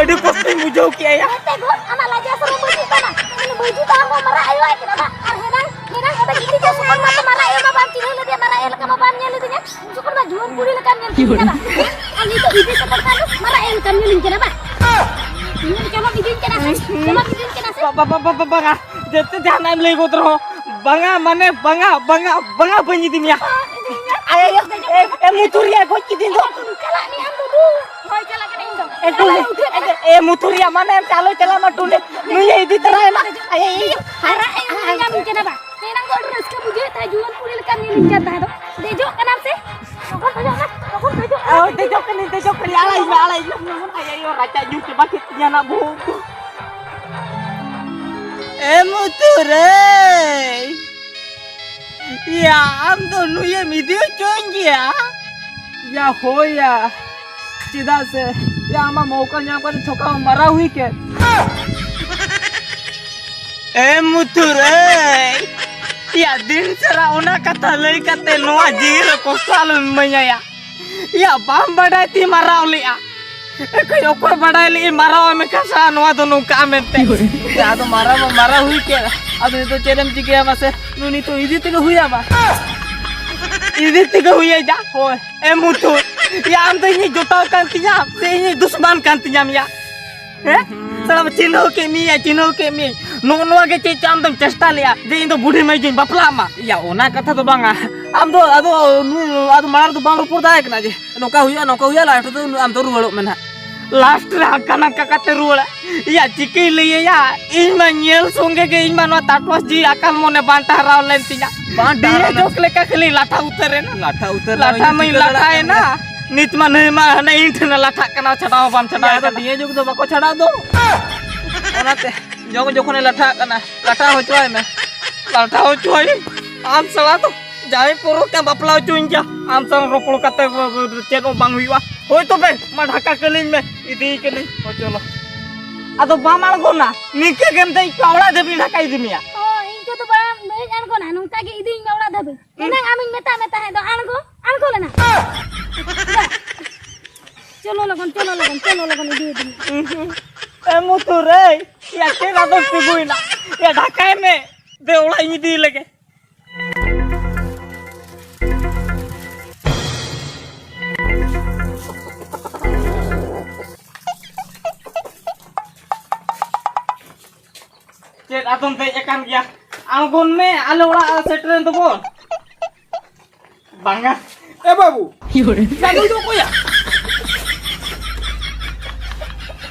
ᱟᱹᱰᱤ ᱠᱚᱥᱴᱚᱧ ᱵᱩᱡᱷᱟᱹᱣ ᱠᱮᱜᱼᱟ ᱭᱟ᱾ ᱮᱱᱛᱮ ᱜᱚ, ᱟᱢᱟᱜ ᱞᱟᱡᱟᱣ ᱥᱚᱨᱚᱢ ᱵᱟᱹᱪᱩᱜ ᱛᱟᱢᱟ᱾ ᱩᱱᱤ ᱵᱟᱹᱡᱩ ᱛᱟᱲᱟᱢ ᱦᱚᱸ ᱢᱟᱨᱟ ᱟᱭᱳ ᱟᱭ ᱠᱟᱱᱟ ᱵᱟ᱾ ᱟᱨ ᱦᱮᱱᱟᱝ, ᱦᱮᱱᱟᱝ ᱚᱸᱰᱮ ᱜᱤᱛᱤᱡ ᱡᱚᱜ ᱥᱚᱢᱚᱭ ᱢᱟ ᱛᱚ ᱢᱟᱨᱟ ᱟᱭᱳ ᱢᱟ ᱵᱟᱢ ᱪᱤᱱᱦᱟᱹᱣ ᱞᱮᱫᱮᱭᱟ, ᱢᱟᱨᱟ ᱟᱭᱳ ᱞᱮᱠᱟ ᱢᱟ ᱵᱟᱢ ᱧᱮᱞ ᱞᱮᱫᱮᱧᱟ᱾ ᱩᱱ ᱡᱚᱠᱷᱚᱱ ᱢᱟ ᱡᱩᱣᱟᱹᱱ ᱠᱩᱲᱤ ᱞᱮᱠᱟᱢ ᱧᱮᱞ ᱠᱤᱫᱤᱧ ᱠᱟᱱᱟ᱾ ᱟᱨ ᱱᱤᱛᱚᱜ ᱤᱫᱤ ᱥᱚᱯᱚᱴ ᱠᱷᱟᱱ ᱫᱚ ᱢᱟᱨᱟ ᱟᱭᱳ ᱞᱮᱠᱟᱢ ᱧᱮᱞᱤᱧ ᱠᱟᱱᱟ ᱵᱟ᱾ ᱤᱧ ᱪᱚᱞᱚ ᱤᱫᱤᱧ ᱠᱟᱱᱟ ᱥᱮ, ᱪᱚᱞᱚ ᱤᱫᱤᱧ ᱠᱟᱱᱟ ᱥᱮ᱾ ᱵᱟ-, ᱵᱟ-, ᱵᱟ-, ᱵᱟ-, ᱵᱟ-, ᱵᱟᱝᱟ᱾ ᱡᱮᱛᱮ ᱡᱟᱦᱟᱱᱟᱜ ᱮᱢ ᱞᱟᱹᱭ ᱜᱚᱫ ᱨᱮᱦᱚᱸ, ᱵᱟᱝᱟ ᱢᱟᱱᱮ ᱵᱟᱝᱟ, ᱵᱟᱝᱟ, ᱵᱟᱝᱟ, ᱵᱟᱹᱧ ᱤᱫᱤ ᱢᱮᱭᱟ᱾ ᱟᱭ, ᱟᱭ, ᱮ, ᱮ, ᱢᱩᱛᱷᱩᱨᱤᱭᱟ, ᱜᱚᱡ ᱠᱤᱫᱤᱧ ᱫᱚ᱾ ᱪᱟᱞᱟᱜ ᱢᱮ ᱟᱢ ᱵᱟᱹᱵᱩ᱾ ᱦᱳᱭ, ᱪᱟᱞᱟᱜ ᱠᱟᱹᱱᱟᱹᱧ ᱤᱧ ᱫᱚ᱾ ᱮ, ᱴᱩᱞᱤ, ᱮ, ᱮ, ᱢᱩᱛᱷᱩᱨᱤᱭᱟ, ᱢᱟᱱᱮ ᱟᱞᱚᱭ ᱪᱟᱞᱟᱜ ᱢᱟ ᱴᱩᱞᱤ᱾ ᱱᱩᱭᱮ ᱤᱫᱤ ᱛᱚᱨᱟᱭ ᱢᱟ᱾ ᱟᱭ, ᱟᱭ, ᱟᱭ᱾ ᱟᱨᱟᱜ ᱮ ᱧᱟᱢᱤᱧ ᱠᱟᱱᱟ ᱵᱟ᱾ ᱮᱱᱟᱝ ᱫᱚ ᱟᱹᱰᱤ ᱨᱟᱹᱥᱠᱟᱹ ᱵᱩᱡᱷᱟᱹᱣᱮᱫ ᱛᱟᱦᱮᱸᱫ, ᱡᱩᱣᱟᱹᱱ ᱠᱩᱲᱤ ᱞᱮᱠᱟᱢ ᱧᱮᱞᱤᱧ ᱠᱟᱱ ᱛᱟᱦᱮᱸᱫ ᱫᱚ᱾ ᱫᱮᱡᱚᱜ ᱠᱟᱱᱟᱢ ᱥᱮ? ᱞᱚᱜᱚᱱ ᱫᱮᱡᱚᱜ ᱢᱮ, ᱞᱚᱜᱚᱱ ᱫᱮᱡᱚᱜ ᱢᱮ᱾ ᱚ, ᱫᱮᱡᱚᱜ ᱠᱟᱹᱱᱟᱹᱧ, ᱫᱮᱡᱚᱜ ᱠᱟᱹᱱᱟᱹᱧ, ᱟᱲᱟᱜ ᱤᱧ ᱢᱮ, ᱟᱲᱟᱜ ᱤᱧ ᱢᱮ᱾ ᱟᱭ, ᱟᱭᱳ, ᱨᱟᱪᱟ ᱧᱩ ᱪᱟᱵᱟ ᱠᱮᱫ ᱛᱤᱧᱟ ᱱᱟ ᱵᱚᱦᱚᱜ ᱠᱚ᱾ ᱮ ᱢᱩᱛᱩᱨᱮ᱾ ᱭᱟ, ᱟᱢ ᱫᱚ ᱱᱩᱭᱮᱢ ᱤᱫᱤ ᱦᱚᱪᱚᱧ ᱜᱮᱭᱟ? ᱭᱟ, ᱦᱳᱭ ᱭᱟ᱾ ᱪᱮᱫᱟᱜ ᱥᱮ, ᱭᱟ, ᱟᱢᱟᱜ ᱢᱚᱣᱠᱟ ᱧᱟᱢ ᱠᱟᱛᱮ ᱛᱷᱚᱠᱟ ᱢᱟᱨᱟ ᱦᱩᱭ ᱠᱮᱫ᱾ ᱮ ᱢᱩᱛᱩᱨ, ᱮᱭ᱾ ᱭᱟ, ᱫᱤᱱ ᱥᱟᱨᱟ ᱚᱱᱟ ᱠᱟᱛᱷᱟ ᱞᱟᱹᱭ ᱠᱟᱛᱮ ᱱᱚᱣᱟ ᱡᱤᱣᱤ ᱨᱮ ᱠᱚᱥᱴᱚ ᱟᱞᱚᱢ ᱤᱢᱟᱹᱧᱟ, ᱭᱟ᱾ ᱭᱟ, ᱵᱟᱢ ᱵᱟᱰᱟᱭ ᱛᱮ ᱢᱟᱨᱟᱣ ᱞᱮᱜᱼᱟ᱾ ᱚᱠᱚᱭ, ᱚᱠᱚᱭ ᱵᱟᱰᱟᱭ ᱞᱮᱜᱼᱟ ᱢᱟᱨᱟᱣ ᱢᱮᱠᱷᱟᱱ ᱥᱟ ᱱᱚᱣᱟ ᱫᱚ ᱱᱚᱝᱠᱟ ᱢᱮᱱᱛᱮ᱾ ᱭᱟ, ᱟᱫᱚ ᱢᱟᱨᱟᱣ ᱢᱟ ᱢᱟᱨᱟᱣ ᱦᱩᱭ ᱠᱮᱫ᱾ ᱟᱫᱚ ᱱᱤᱛᱚᱜ ᱪᱮᱫ ᱮᱢ ᱪᱤᱠᱟᱹᱭᱟ ᱢᱟᱥᱮ? ᱱᱩᱭ ᱱᱤᱛᱚᱜ ᱤᱫᱤ ᱛᱮᱜᱮ ᱦᱩᱭᱟᱢᱟ᱾ ᱤᱫᱤ ᱛᱮᱜᱮ ᱦᱩᱭᱟᱭᱟ᱾ ᱦᱳᱭ᱾ ᱮ ᱢᱩᱛᱩ, ᱭᱟ, ᱟᱢ ᱫᱚ ᱤᱧᱤᱡ ᱡᱚᱴᱟᱣ ᱠᱟᱱ ᱛᱤᱧᱟᱢ ᱥᱮ ᱤᱧᱤᱡ ᱫᱩᱥᱢᱟᱱ ᱠᱟᱱ ᱛᱤᱧᱟᱢ ᱭᱟ? ᱦᱮᱸ? ᱦᱩᱸ᱾ ᱥᱟᱞᱟ ᱪᱤᱱᱦᱟᱹᱣ ᱠᱮᱫ ᱢᱮᱭᱟ, ᱪᱤᱱᱦᱟᱹᱣ ᱠᱮᱫ ᱢᱮᱭᱟ᱾ ᱱᱚᱜᱼᱚ ᱱᱚᱣᱟ ᱜᱮ ᱪᱮᱫ ᱪᱚ ᱟᱢ ᱫᱚᱢ ᱪᱮᱥᱴᱟ ᱞᱮᱜᱼᱟ ᱡᱮ ᱤᱧ ᱫᱚ ᱵᱩᱰᱷᱤ ᱢᱟᱹᱭ ᱡᱚᱧ ᱵᱟᱯᱞᱟᱜ ᱢᱟ? ᱭᱟ, ᱚᱱᱟ ᱠᱟᱛᱷᱟ ᱫᱚ ᱵᱟᱝᱟ᱾ ᱟᱢ ᱫᱚ ᱟᱫᱚ ᱱᱩᱭ, ᱟᱫᱚ ᱢᱟᱲᱟᱝ ᱨᱮᱫᱚ ᱵᱟᱢ ᱨᱚᱯᱚᱲ ᱫᱟᱲᱮ ᱠᱟᱱᱟ ᱡᱮ ᱱᱚᱝᱠᱟ ᱦᱩᱭᱩᱜᱼᱟ, ᱱᱚᱝᱠᱟ ᱦᱩᱭᱩᱜᱼᱟ, last ᱨᱮᱫᱚ ᱟᱢ ᱫᱚ ᱨᱩᱣᱟᱹᱲᱚᱜ ᱢᱮ ᱱᱟᱦᱟᱜ᱾ Last ᱨᱮ ᱦᱟᱱᱠᱟ ᱱᱟᱝᱠᱟ ᱠᱟᱛᱮ ᱨᱩᱣᱟᱹᱲᱟ᱾ ᱭᱟ, ᱪᱤᱠᱟᱹᱧ ᱞᱟᱹᱭᱟᱭᱟ? ᱤᱧ ᱢᱟ ᱧᱮᱞ ᱥᱚᱸᱜᱮ ᱜᱮ ᱤᱧ ᱢᱟ ᱱᱚᱣᱟ ᱛᱟᱴᱚᱥ ᱡᱤᱣᱤ ᱟᱠᱟᱞ ᱢᱚᱱᱮ ᱵᱟᱝ ᱴᱟᱦᱨᱟᱣ ᱞᱮᱱ ᱛᱤᱧᱟ᱾ ᱵᱟᱝ ᱴᱟᱦᱨᱟᱣ ᱵᱤᱭᱟᱹ ᱞᱮᱱᱟ᱾ ᱡᱚᱥ ᱞᱮᱠᱟ ᱠᱷᱟᱹᱞᱤ ᱞᱟᱴᱷᱟ ᱩᱛᱟᱹᱨ ᱮᱱᱟ᱾ ᱞᱟᱴᱷᱟ ᱩᱛᱟᱹᱨ ᱞᱟᱴᱷᱟ ᱞᱮᱱᱟ, ᱢᱟᱹᱧ ᱪᱤᱠᱟᱹ ᱫᱟᱲᱮᱭᱟᱜ ᱞᱟᱴᱷᱟ ᱠᱟᱱᱟ? ᱮᱱᱟ᱾ ᱱᱤᱛ ᱢᱟ ᱱᱩᱭ ᱢᱟ ᱦᱟᱱᱮ ᱤᱧ ᱴᱷᱮᱱ ᱞᱟᱴᱷᱟᱜ ᱠᱟᱱᱟ, ᱪᱷᱟᱰᱟᱣ ᱦᱚᱸ ᱵᱟᱢ ᱪᱷᱟᱰᱟᱣ ᱭᱟ, ᱟᱫᱚ ᱠᱟᱱᱟ᱾ ᱵᱤᱭᱟᱹ ᱡᱩᱜᱽ ᱫᱚ ᱵᱟᱠᱚ ᱪᱷᱟᱰᱟᱣ ᱫᱚ᱾ ᱚᱱᱟᱛᱮ ᱡᱚᱠᱷᱚᱱ, ᱡᱚᱠᱷᱚᱱᱮ ᱞᱟᱴᱷᱟᱜ ᱠᱟᱱᱟ, ᱞᱟᱴᱷᱟ ᱦᱚᱪᱚᱣᱟᱭ ᱢᱮ᱾ ᱞᱟᱴᱷᱟ ᱦᱚᱪᱚᱣᱟᱭ ᱢᱮ᱾ ᱟᱢ ᱥᱟᱞᱟ ᱫᱚ ᱡᱟᱶᱟᱭ ᱯᱚᱨᱚᱵᱽ ᱛᱮ ᱵᱟᱯᱞᱟ ᱦᱚᱪᱚᱧ ᱜᱮᱭᱟ᱾ ᱟᱢ ᱥᱟᱶ ᱨᱚᱯᱚᱲ ᱠᱟᱛᱮ ᱪᱮᱫ ᱦᱚᱸ ᱵᱟᱝ ᱦᱩᱭᱩᱜᱼᱟ᱾ ᱦᱳᱭ ᱛᱚᱵᱮ, ᱢᱟ ᱰᱷᱟᱠᱟ ᱠᱟᱹᱞᱤᱧ ᱢᱮ, ᱤᱫᱤᱭ ᱠᱟᱹᱱᱟᱹᱧ᱾ ᱦᱳᱭ ᱪᱚᱞᱚ᱾ ᱟᱫᱚ ᱵᱟᱢ ᱟᱬᱜᱚᱱᱟ? ᱱᱤᱝᱠᱟᱹ ᱜᱮᱢ ᱫᱮᱡ ᱠᱚᱜᱼᱟ, ᱚᱲᱟᱜ ᱫᱷᱟᱹᱵᱤᱡ ᱰᱷᱟᱠᱟ ᱤᱫᱤ ᱢᱮᱭᱟ᱾ ᱚ, ᱤᱧ ᱠᱚᱫᱚ ᱵᱟᱹᱧ ᱟᱬᱜᱚᱱᱟ, ᱱᱚᱝᱠᱟ ᱜᱮ ᱤᱫᱤᱧ ᱢᱮ ᱚᱲᱟᱜ ᱫᱷᱟᱹᱵᱤᱡ᱾ ᱮᱱᱟᱝ ᱟᱢᱤᱧ ᱢᱮᱛᱟᱜ ᱢᱮ ᱛᱟᱦᱮᱸ ᱫᱚ, ᱟᱬᱜᱚ, ᱟᱬᱜᱚ ᱞᱮᱱᱟ᱾ ᱪᱚᱞᱚ ᱞᱚᱜᱚᱱ, ᱪᱚᱞᱚ ᱞᱚᱜᱚᱱ, ᱪᱚᱞᱚ ᱞᱚᱜᱚᱱ, ᱤᱫᱤᱭᱮᱫᱤᱧ᱾ ᱮ ᱢᱩᱛᱩ ᱨᱮ, ᱭᱟ ᱪᱮᱫ ᱟᱫᱚᱢ ᱛᱤᱸᱜᱩᱭᱮᱱᱟ? ᱭᱟ ᱰᱷᱟᱠᱟᱭ ᱢᱮ, ᱫᱮ ᱚᱲᱟᱜ ᱤᱧ ᱤᱫᱤᱭ ᱞᱮᱜᱮ᱾ ᱪᱮᱫ ᱟᱫᱚᱢ ᱫᱮᱡ ᱟᱠᱟᱱ ᱜᱮᱭᱟ? ᱟᱬᱜᱚᱱ ᱢᱮ, ᱟᱞᱮ ᱚᱲᱟᱜ ᱥᱮᱴᱮᱨᱮᱱ ᱫᱚᱵᱚᱱ᱾ ᱵᱟᱝᱟ᱾ ᱮ ᱵᱟᱹᱵᱩ, ᱭᱟ ᱱᱩᱭ ᱫᱚ ᱚᱠᱚᱭᱟ?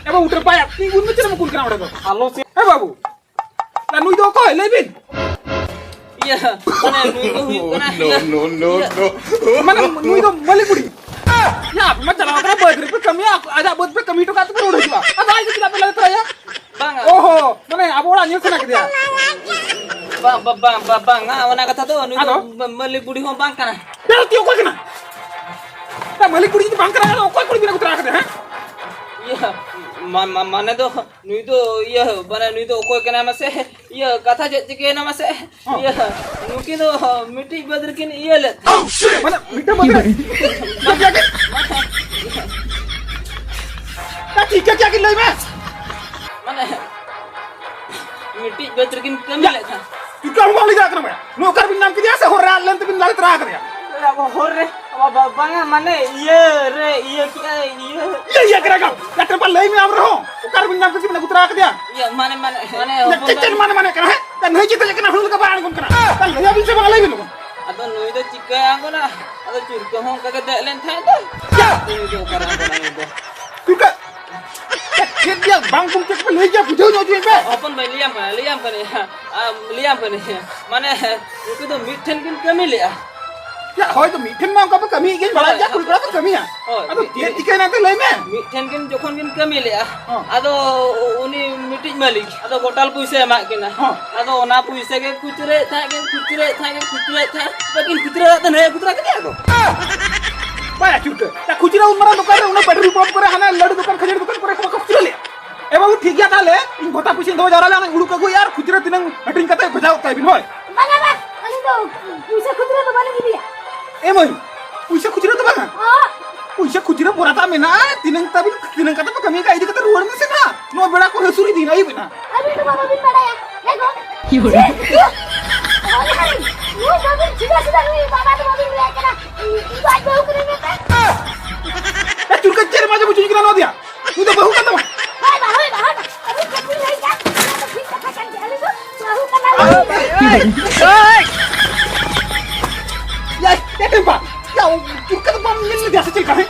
ᱮ ᱵᱟᱹᱵᱩ, ᱩᱛᱟᱹᱨ ᱯᱟᱭᱟ, ᱛᱤᱸᱜᱩᱱ ᱢᱮ, ᱪᱮᱫ ᱮᱢ ᱠᱩᱞ ᱠᱟᱱᱟ ᱚᱸᱰᱮ ᱫᱚ? ᱟᱞᱚ ᱥᱮ ᱮ ᱵᱟᱹᱵᱩ, ᱭᱟ ᱱᱩᱭ ᱫᱚ ᱚᱠᱚᱭ? ᱞᱟᱹᱭ ᱵᱤᱱ᱾ ᱤᱭᱟᱹ, ᱢᱟᱱᱮ ᱱᱩᱭ ᱫᱚ ᱦᱩᱭᱩᱜ ᱠᱟᱱᱟ, no, ᱤᱭᱟᱹ, no, no, ᱤᱭᱟᱹ᱾ No. ᱢᱟᱱᱮ ᱱᱩᱭ ᱫᱚ ᱢᱟᱹᱞᱤ ᱵᱩᱲᱦᱤ᱾ ᱭᱟ, ᱟᱯᱮ ᱢᱟ ᱪᱟᱞᱟᱣ ᱠᱟᱱᱟ ᱵᱟᱹᱫᱽ ᱨᱮᱯᱮ ᱠᱟᱹᱢᱤᱭᱟ, ᱟᱡᱟᱜ ᱵᱟᱹᱫᱽ ᱯᱮ ᱠᱟᱹᱢᱤ ᱦᱚᱴᱚ ᱠᱟᱜ ᱛᱮᱯᱮ ᱨᱩᱣᱟᱹᱲ ᱦᱤᱡᱩᱜᱼᱟ᱾ ᱟᱫᱚ ᱟᱡ ᱫᱚ ᱪᱮᱫᱟᱜ ᱯᱮ ᱞᱟᱹᱭ ᱛᱚᱨᱟᱭᱟ? ᱵᱟᱝᱟ᱾ ᱚᱦᱚ, ᱢᱟᱱᱮ ᱟᱵᱚ ᱚᱲᱟᱜ ᱧᱮᱞ ᱥᱟᱱᱟ ᱠᱮᱫᱮᱭᱟ? ᱵᱟᱝ, ᱵᱟᱝ, ᱵᱟᱝ, ᱵᱟᱝ, ᱵᱟᱝᱟ, ᱚᱱᱟ ᱠᱟᱛᱷᱟ ᱫᱚ, ᱱᱩᱭ ᱫᱚ ᱟᱫᱚ? ᱢᱟ-, ᱢᱟᱹᱞᱤ ᱵᱩᱲᱦᱤ ᱦᱚᱸ ᱵᱟᱝ ᱠᱟᱱᱟ᱾ ᱯᱮᱲᱟ ᱛᱤ ᱚᱠᱚᱭ ᱠᱟᱱᱟ? ᱢᱟᱹᱞᱤ ᱠᱩᱲᱤ ᱡᱩᱫᱤ ᱵᱟᱝ ᱠᱟᱱᱟ, ᱟᱫᱚ ᱚᱠᱚᱭ ᱠᱩᱲᱤ ᱵᱤᱱ ᱟᱹᱜᱩ ᱛᱚᱨᱟ ᱟᱠᱟᱫᱮᱭᱟ, ᱦᱮᱸ? ᱤᱭᱟᱹ, ᱢᱟ-, ᱢᱟ-, ᱢᱟᱱᱮ ᱫᱚ, ᱱᱩᱭ ᱫᱚ, ᱤᱭᱟᱹ, ᱢᱟᱱᱮ ᱱᱩᱭ ᱫᱚ ᱚᱠᱚᱭ ᱠᱟᱱᱟᱭ ᱢᱟᱥᱮ? ᱤᱭᱟᱹ, ᱠᱟᱛᱷᱟ ᱪᱮᱫ ᱪᱤᱠᱟᱹᱭᱮᱱᱟ ᱢᱟᱥᱮ? ᱦᱚᱸ᱾ ᱤᱭᱟᱹ, ᱱᱩᱠᱤᱱ ᱫᱚ ᱢᱤᱫᱴᱤᱡ ᱵᱟᱹᱫᱽ ᱨᱮᱠᱤᱱ ᱤᱭᱟᱹ ᱞᱮᱫ᱾ ᱢᱟᱱᱮ, ᱢᱤᱫᱴᱟᱝ ᱵᱟᱹᱫᱽ ᱨᱮ? ᱪᱤᱠᱟᱹ ᱠᱮᱫᱟ ᱠᱤᱱ? ᱪᱤᱠᱟᱹ ᱠᱮᱫᱟ ᱠᱤᱱ ᱞᱟᱹᱭ ᱢᱮ? ᱢᱟᱱᱮ, ᱢᱤᱫᱴᱤᱡ ᱵᱟᱹᱫᱽ ᱨᱮᱠᱤᱱ ᱠᱟᱹᱢᱤ ᱭᱟ, ᱞᱮᱫ ᱛᱟᱦᱮᱸᱫ᱾ ᱪᱤᱠᱟᱹ ᱦᱚᱸ ᱵᱟᱝ ᱞᱟᱹᱭ ᱫᱟᱲᱮᱭᱟᱜ ᱠᱟᱱᱟ ᱢᱟᱭᱟ᱾ ᱱᱚᱣᱟ ᱚᱠᱟ ᱨᱮᱵᱤᱱ ᱧᱟᱢ ᱠᱮᱫᱮᱭᱟ ᱥᱮ ᱦᱚᱨ ᱨᱮ ᱟᱫ ᱞᱮᱱ ᱛᱮᱵᱤᱱ ᱞᱟᱜᱟ ᱛᱚᱨᱟ ᱟᱠᱟᱫᱮᱭᱟ? ᱟᱵᱚ ᱦᱚᱨ ᱨᱮ, ᱵᱟ-, ᱵᱟ-, ᱵᱟᱝᱟ, ᱢᱟᱱᱮ, ᱤᱭᱟᱹ ᱨᱮ, ᱤᱭᱟᱹ ᱠᱮᱜᱼᱟᱭ, ᱤᱭᱟᱹ᱾ ᱤᱭᱟᱹ, ᱤᱭᱟᱹ ᱠᱮᱫᱟ ᱠᱚ᱾ ᱭᱟ, ᱛᱨᱮᱯᱟ, ᱞᱟᱹᱭ ᱢᱮ ᱟᱢ ᱨᱮᱦᱚᱸ᱾ ᱚᱠᱟ ᱨᱮᱵᱤᱱ ᱧᱟᱢ ᱠᱮᱫᱮ ᱛᱮᱵᱤᱱ ᱟᱹᱜᱩ ᱛᱚᱨᱟ ᱟᱠᱟᱫᱮᱭᱟ? ᱤᱭᱟᱹ, ᱢᱟᱱᱮ, ᱢᱟᱱᱮ, ᱢᱟᱱᱮ, ᱭᱟ, ᱦᱚᱯᱚᱱ ᱪᱮᱫ, ᱪᱮᱫ ᱫᱚ ᱢᱟᱱᱮ, ᱢᱟᱱᱮ ᱠᱟᱱᱟ, ᱦᱮᱸ? ᱭᱟ, ᱱᱟᱹᱭ ᱪᱮᱛᱟᱱ ᱪᱮᱫ ᱠᱟᱱᱟ, ᱦᱩᱲᱩ ᱞᱮᱠᱟ ᱵᱟᱭ ᱟᱬᱜᱚᱱ ᱠᱟᱱᱟ᱾ ᱭᱟ, ᱞᱟᱹᱭ ᱟᱵᱤᱱ ᱥᱮ ᱵᱟᱝ, ᱞᱟᱹᱭ ᱵᱤᱱ ᱞᱚᱜᱚᱱ᱾ ᱟᱫᱚ ᱱᱩᱭ ᱫᱚ ᱪᱤᱠᱟᱹᱭᱟ ᱟᱬᱜᱚᱱᱟ? ᱟᱫᱚ ᱪᱩᱨᱠᱟᱹ ᱦᱚᱸ ᱚᱱᱠᱟ ᱜᱮ ᱫᱮᱡ ᱞᱮᱱ ᱛᱟᱦᱮᱸᱫ ᱫᱚ᱾ ᱭᱟ! ᱱᱩᱭ ᱫᱚ ᱚᱠᱟᱨᱮ ᱟᱬᱜᱚᱱᱟ ᱱᱩᱭ ᱫᱚ? ᱪᱩᱨᱠᱟᱹ! ᱪᱮᱫ ᱜᱮᱭᱟ, ᱵᱟᱝ ᱠᱚᱢ ᱪᱮᱫ ᱯᱮ ᱞᱟᱹᱭ ᱜᱮᱭᱟ, ᱵᱩᱡᱷᱟᱹᱣ ᱧᱚᱜ ᱦᱚᱪᱚᱭ ᱯᱮ᱾ ᱦᱚᱯᱚᱱ ᱵᱷᱟᱹᱭ, ᱞᱟᱹᱭᱟᱢ ᱠᱟᱱᱟ, ᱞᱟᱹᱭᱟᱢ ᱠᱟᱹᱱᱟᱹᱧ, ᱟᱢ, ᱞᱟᱹᱭᱟᱢ ᱠᱟᱹᱱᱟᱹᱧ᱾ ᱢᱟᱱᱮ, ᱱᱩᱠᱩ ᱫᱚ ᱢᱤᱫ ᱴᱷᱮᱱ ᱠᱤᱱ ᱠᱟᱹᱢᱤ ᱞᱮᱜᱼᱟ᱾ ᱭᱟ, ᱦᱳᱭ ᱛᱚ, ᱢᱤᱫ ᱴᱷᱮᱱ ᱢᱟ ᱚᱱᱠᱟ ᱯᱮ ᱠᱟᱹᱢᱤᱭᱮᱫ ᱜᱮᱭᱟ, ᱵᱟᱲᱟᱭ ᱜᱮᱭᱟ, ᱠᱩᱲᱤ ᱠᱚᱲᱟ ᱯᱮ ᱠᱟᱹᱢᱤᱭᱟ᱾ ᱦᱳᱭ, ᱟᱫᱚ ᱢᱤᱫ ᱪᱮᱫ ᱴᱷᱮᱱ ᱪᱤᱠᱟᱹᱭᱮᱱᱟ ᱮᱱᱛᱮ ᱞᱟᱹᱭ ᱢᱮ᱾ ᱢᱤᱫ ᱴᱷᱮᱱ ᱠᱤᱱ ᱡᱚᱠᱷᱚᱱ ᱠᱤᱱ ᱠᱟᱹᱢᱤ ᱞᱮᱜᱼᱟ, ᱦᱚᱸ᱾ ᱟᱫᱚ ᱩᱱᱤ ᱢᱤᱫᱴᱤᱡ ᱢᱟᱹᱞᱤᱠ, ᱟᱫᱚ ᱜᱚᱴᱟᱞ ᱯᱩᱭᱥᱟᱹ ᱮᱢᱟᱜ ᱠᱤᱱᱟ᱾ ᱦᱚᱸ᱾ ᱟᱫᱚ ᱚᱱᱟ ᱯᱩᱭᱥᱟᱹ ᱜᱮ ᱠᱷᱩᱪᱨᱟᱹᱭᱮᱫ ᱛᱟᱦᱮᱸᱫ ᱠᱤᱱ, ᱠᱷᱩᱪᱨᱟᱹᱭᱮᱫ ᱛᱟᱦᱮᱸᱫ ᱠᱤᱱ, ᱠᱷᱩᱪᱨᱟᱹᱭᱮᱫ ᱛᱟᱦᱮᱸᱫ, ᱵᱟᱹᱠᱤᱱ ᱠᱷᱩᱪᱨᱟᱹ ᱫᱟᱲᱮᱭᱟᱜ ᱛᱮ ᱱᱟᱹᱭ ᱠᱷᱩᱪᱨᱟᱹ ᱠᱮᱫᱮᱭᱟ ᱠᱚ᱾ ᱵᱟᱭ ᱟᱹᱪᱩᱨ ᱛᱮ᱾ ᱭᱟ, ᱠᱷᱩᱪᱨᱟᱹ ᱩᱱ ᱢᱟᱨᱟᱝ ᱫᱚᱠᱟᱱ ᱨᱮ ᱩᱱᱟᱹᱜ ᱯᱮᱴᱨᱳᱞ ᱯᱟᱢᱯ ᱠᱚᱨᱮ, ᱦᱟᱱᱟ ᱞᱟᱹᱰᱩ ᱫᱚᱠᱟᱱ, ᱠᱷᱟᱹᱡᱟᱹᱲᱤ ᱫᱚᱠᱟᱱ ᱠᱚᱨᱮ ᱠᱚ ᱵᱟᱠᱚ ᱠᱷᱩᱪᱨᱟᱹ ᱞᱮᱫᱼᱟ᱾ ᱮ ᱵᱟᱹᱵᱩ, ᱴᱷᱤᱠ ᱜᱮᱭᱟ ᱛᱟᱦᱞᱮ, ᱤᱧ ᱵᱷᱚᱛᱟ ᱯᱩᱭᱥᱟᱹᱧ ᱫᱚᱦᱚ ᱡᱟᱣᱨᱟ ᱞᱮᱫᱼᱟ, ᱚᱱᱟᱧ ᱩᱰᱩᱠ ᱟᱹᱜᱩᱭᱟ ᱟᱨ ᱠᱷᱩᱪᱨᱟᱹ ᱛᱤᱱᱟᱹᱝ ᱦᱟᱹᱴᱤᱧ ᱠᱟᱛᱮ ᱵᱷᱮᱡᱟᱣ ᱜᱚᱫ ᱠᱟᱭ ᱵᱤᱱ, ᱦᱳᱭ᱾ ᱵᱟᱝᱟ, ᱵᱟᱝ, ᱟᱹᱞᱤᱧ ᱫᱚ ᱯᱩᱭᱥᱟᱹ ᱠᱷᱩᱪᱨᱟᱹ ᱫᱚ ᱵᱟᱹᱞᱤᱧ ᱤᱫᱤᱭᱟ᱾ ᱮ ᱢᱟᱹᱭ, ᱯᱩᱭᱥᱟᱹ ᱠᱷᱩᱪᱨᱟᱹ ᱫᱚ ᱵᱟᱝᱟ? ᱦᱚᱸ᱾ ᱯᱩᱭᱥᱟᱹ ᱠᱷᱩᱪᱨᱟᱹ ᱵᱚᱨᱟᱛᱟ ᱢᱮᱱᱟᱜᱼᱟ, ᱛᱤᱱᱟᱹᱝ ᱛᱟᱵᱤᱱ, ᱛᱤᱱᱟᱹᱝ ᱠᱟᱛᱮ ᱯᱮ ᱠᱟᱹᱢᱤ ᱠᱟᱜ, ᱤᱫᱤ ᱠᱟᱛᱮ ᱨᱩᱣᱟᱹᱲ ᱢᱮᱥᱮ ᱱᱟ᱾ ᱱᱚᱣᱟ ᱵᱮᱲᱟ ᱠᱚ ᱦᱟᱹᱥᱩᱨ ᱤᱫᱤᱭᱮᱱᱟ, ᱟᱹᱭᱩᱵ ᱮᱱᱟ᱾ ᱟᱹᱵᱤᱱ ᱫᱚ ᱵᱟᱵᱟ ᱵᱤᱱ ᱵᱟᱲᱟᱭᱟ᱾ ᱦᱮᱸ ᱜᱚ? ᱪᱮᱫ? ᱱᱩᱭ ᱵᱟᱹᱵᱤᱱ ᱪᱷᱤᱰᱟ ᱪᱷᱤᱰᱟ ᱱᱩᱭ ᱵᱟᱵᱟ ᱫᱚ ᱵᱟᱹᱵᱤᱱ ᱞᱟᱹᱭᱟᱭ ᱠᱟᱱᱟ᱾ ᱤᱧ ᱫᱚ ᱟᱡ ᱵᱟᱹᱦᱩ ᱠᱟᱹᱱᱟᱹᱧ ᱢᱮᱱᱛᱮ᱾ ᱮ, ᱪᱩᱨᱠᱟᱹ ᱪᱮᱫ ᱨᱮᱢ ᱟᱸᱡᱚᱢ ᱦᱚᱪᱚᱧ ᱠᱟᱱᱟ ᱱᱚᱣᱟ ᱫᱚᱭᱟ? ᱩᱱᱤ ᱫᱚ ᱵᱟᱹᱦᱩ ᱠᱟᱱ ᱛᱟᱢᱟ᱾ ᱦᱳᱭ ᱵᱟ, ᱦᱳᱭ ᱵᱟ, ᱦᱳᱭ ᱵᱟ᱾ ᱟᱹᱵᱤᱱ ᱪᱮᱫ ᱵᱤᱱ ᱞᱟᱹᱭ ᱠᱮᱫᱟ? ᱚᱱᱟ ᱫᱚ ᱴᱷᱤᱠ ᱠᱟᱛᱷᱟ ᱠᱟᱱ ᱜᱮᱭᱟ᱾ ᱟᱹᱞᱤᱧ ᱫᱚ ᱵᱟᱹᱦᱩ ᱠᱟᱱᱟᱞᱤᱧ᱾ ᱮᱭ! ᱭᱟ, ᱮ ᱴᱮᱢᱯᱟ, ᱭᱟ, ᱪᱩᱨᱠᱟᱹ ᱫᱚ ᱵᱟᱢ ᱧᱮᱞ ᱞᱮᱫᱮᱭᱟ ᱥᱮ ᱪᱮᱫ ᱞᱮᱠᱟ, ᱦᱮᱸ?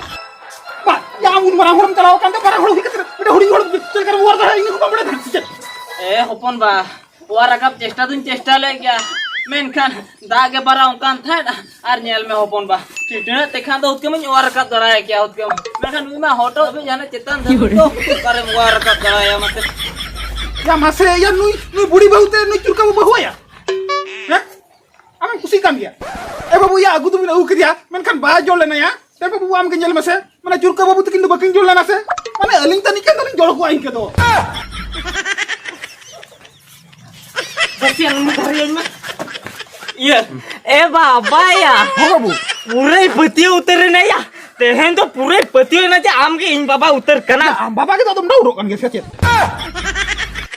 ᱵᱟ, ᱭᱟ, ᱟᱢ ᱩᱱ ᱢᱟᱨᱟᱝ ᱦᱚᱲᱮᱢ ᱪᱟᱞᱟᱣ ᱟᱠᱟᱱ ᱛᱮ ᱢᱟᱨᱟᱝ ᱦᱚᱲ ᱦᱩᱭ ᱠᱟᱛᱮ ᱢᱤᱫᱴᱮᱱ ᱦᱩᱰᱤᱧ ᱦᱚᱲ ᱪᱮᱫ ᱞᱮᱠᱟ ᱨᱮᱢ ᱚᱣᱟᱨ ᱫᱟᱲᱮᱭᱟᱜᱼᱟ? ᱤᱧ ᱦᱚᱸ ᱵᱟᱢ ᱵᱟᱲᱟᱭ ᱛᱟᱦᱮᱸᱫ ᱥᱮ ᱪᱮᱫ? ᱮ ᱦᱚᱯᱚᱱ ᱵᱟ, ᱚᱣᱟᱨ ᱨᱟᱠᱟᱵ ᱪᱮᱥᱴᱟ ᱫᱩᱧ ᱪᱮᱥᱴᱟ ᱞᱮᱫ ᱜᱮᱭᱟ, ᱢᱮᱱᱠᱷᱟᱱ ᱫᱟᱜ ᱜᱮ ᱵᱟᱨᱟ ᱚᱱᱠᱟᱱ ᱛᱟᱦᱮᱸᱫ᱾ ᱟᱨ ᱧᱮᱞ ᱢᱮ ᱦᱚᱯᱚᱱ ᱵᱟ, ᱴᱤᱴᱱᱟᱹᱜ ᱛᱮᱠᱷᱟᱱ ᱫᱚ ᱦᱩᱛᱠᱟᱹᱢᱤᱧ ᱚᱣᱟᱨ ᱨᱟᱠᱟᱵ ᱫᱟᱲᱮᱭᱟᱭ ᱠᱮᱭᱟ ᱦᱩᱛᱠᱟᱹᱢ, ᱢᱮᱱᱠᱷᱟᱱ ᱱᱩᱭ ᱢᱟ ᱦᱚᱴᱚᱜ ᱫᱷᱟᱹᱵᱤᱡ ᱦᱟᱱᱮ ᱪᱮᱛᱟᱱ ᱫᱷᱟᱹᱵᱤᱡ ᱫᱚ ᱚᱠᱟᱨᱮᱢ ᱚᱣᱟᱨ ᱨᱟᱠᱟᱵ ᱫᱟᱲᱮᱭᱟᱭᱟ ᱢᱟᱥᱮ? ᱭᱟ ᱢᱟᱥᱮ, ᱭᱟ ᱱᱩᱭ, ᱱᱩᱭ ᱵᱩᱲᱤ ᱵᱟᱹᱦᱩ ᱛᱮ ᱱᱩᱭ ᱪᱩᱨᱠᱟᱹ ᱵᱚ ᱵᱟᱹᱦᱩ ᱟᱭᱟ? ᱦᱮᱸ? ᱟᱢᱮᱢ ᱠᱩᱥᱤᱜ ᱠᱟᱱ ᱜᱮᱭᱟ? ᱮ ᱵᱟᱹᱵᱩ, ᱭᱟ ᱟᱹᱜᱩ ᱫᱚᱵᱤᱱ ᱟᱹᱜᱩ ᱠᱮᱫᱮᱭᱟ, ᱢᱮᱱᱠᱷᱟᱱ ᱵᱟᱭ ᱡᱚᱲ ᱞᱮᱱᱟ ᱭᱟ᱾ ᱮ ᱵᱟᱹᱵᱩ, ᱟᱢ ᱜᱮ ᱧᱮᱞ ᱢᱮᱥᱮ, ᱢᱟᱱᱮ ᱪᱩᱨᱠᱟᱹ ᱵᱟᱹᱵᱩ ᱛᱟᱹᱠᱤᱱ ᱫᱚ ᱵᱟᱹᱠᱤᱱ ᱡᱚᱲ ᱞᱮᱱᱟ ᱥᱮ? ᱢᱟᱱᱮ ᱟᱹᱞᱤᱧ ᱛᱟᱹᱱᱤᱡ ᱠᱷᱟᱱ ᱫᱚᱞᱤᱧ ᱡᱚᱲ ᱠᱚᱣᱟ ᱤᱱᱠᱟᱹ ᱫᱚ᱾ ᱵᱟᱹᱥᱤᱭᱟᱹ ᱱᱩᱱᱟᱹᱜ ᱫᱷᱟᱨᱮ ᱟᱹᱧ ᱢᱟ᱾ ᱤᱭᱟᱹ᱾ ᱮ ᱵᱟᱵᱟ ᱭᱟ᱾ ᱦᱚᱸ ᱵᱟᱹᱵᱩ᱾ ᱯᱩᱨᱟᱹᱭ ᱯᱟᱹᱛᱭᱟᱹᱣ ᱩᱛᱟᱹᱨ ᱮᱱᱟ ᱭᱟ᱾ ᱛᱮᱦᱮᱧ ᱫᱚ ᱯᱩᱨᱟᱹᱭ ᱯᱟᱹᱛᱭᱟᱹᱣ ᱮᱱᱟ ᱡᱮ ᱟᱢ ᱜᱮ ᱤᱧ ᱵᱟᱵᱟ ᱩᱛᱟᱹᱨ ᱠᱟᱱᱟ᱾ ᱟᱢ ᱵᱟᱵᱟ ᱜᱮ ᱛᱚ ᱟᱫᱚᱢ ᱰᱟᱹᱣᱨᱚᱜ ᱠᱟᱱ ᱜᱮᱭᱟ ᱥᱮ ᱪᱮᱫ?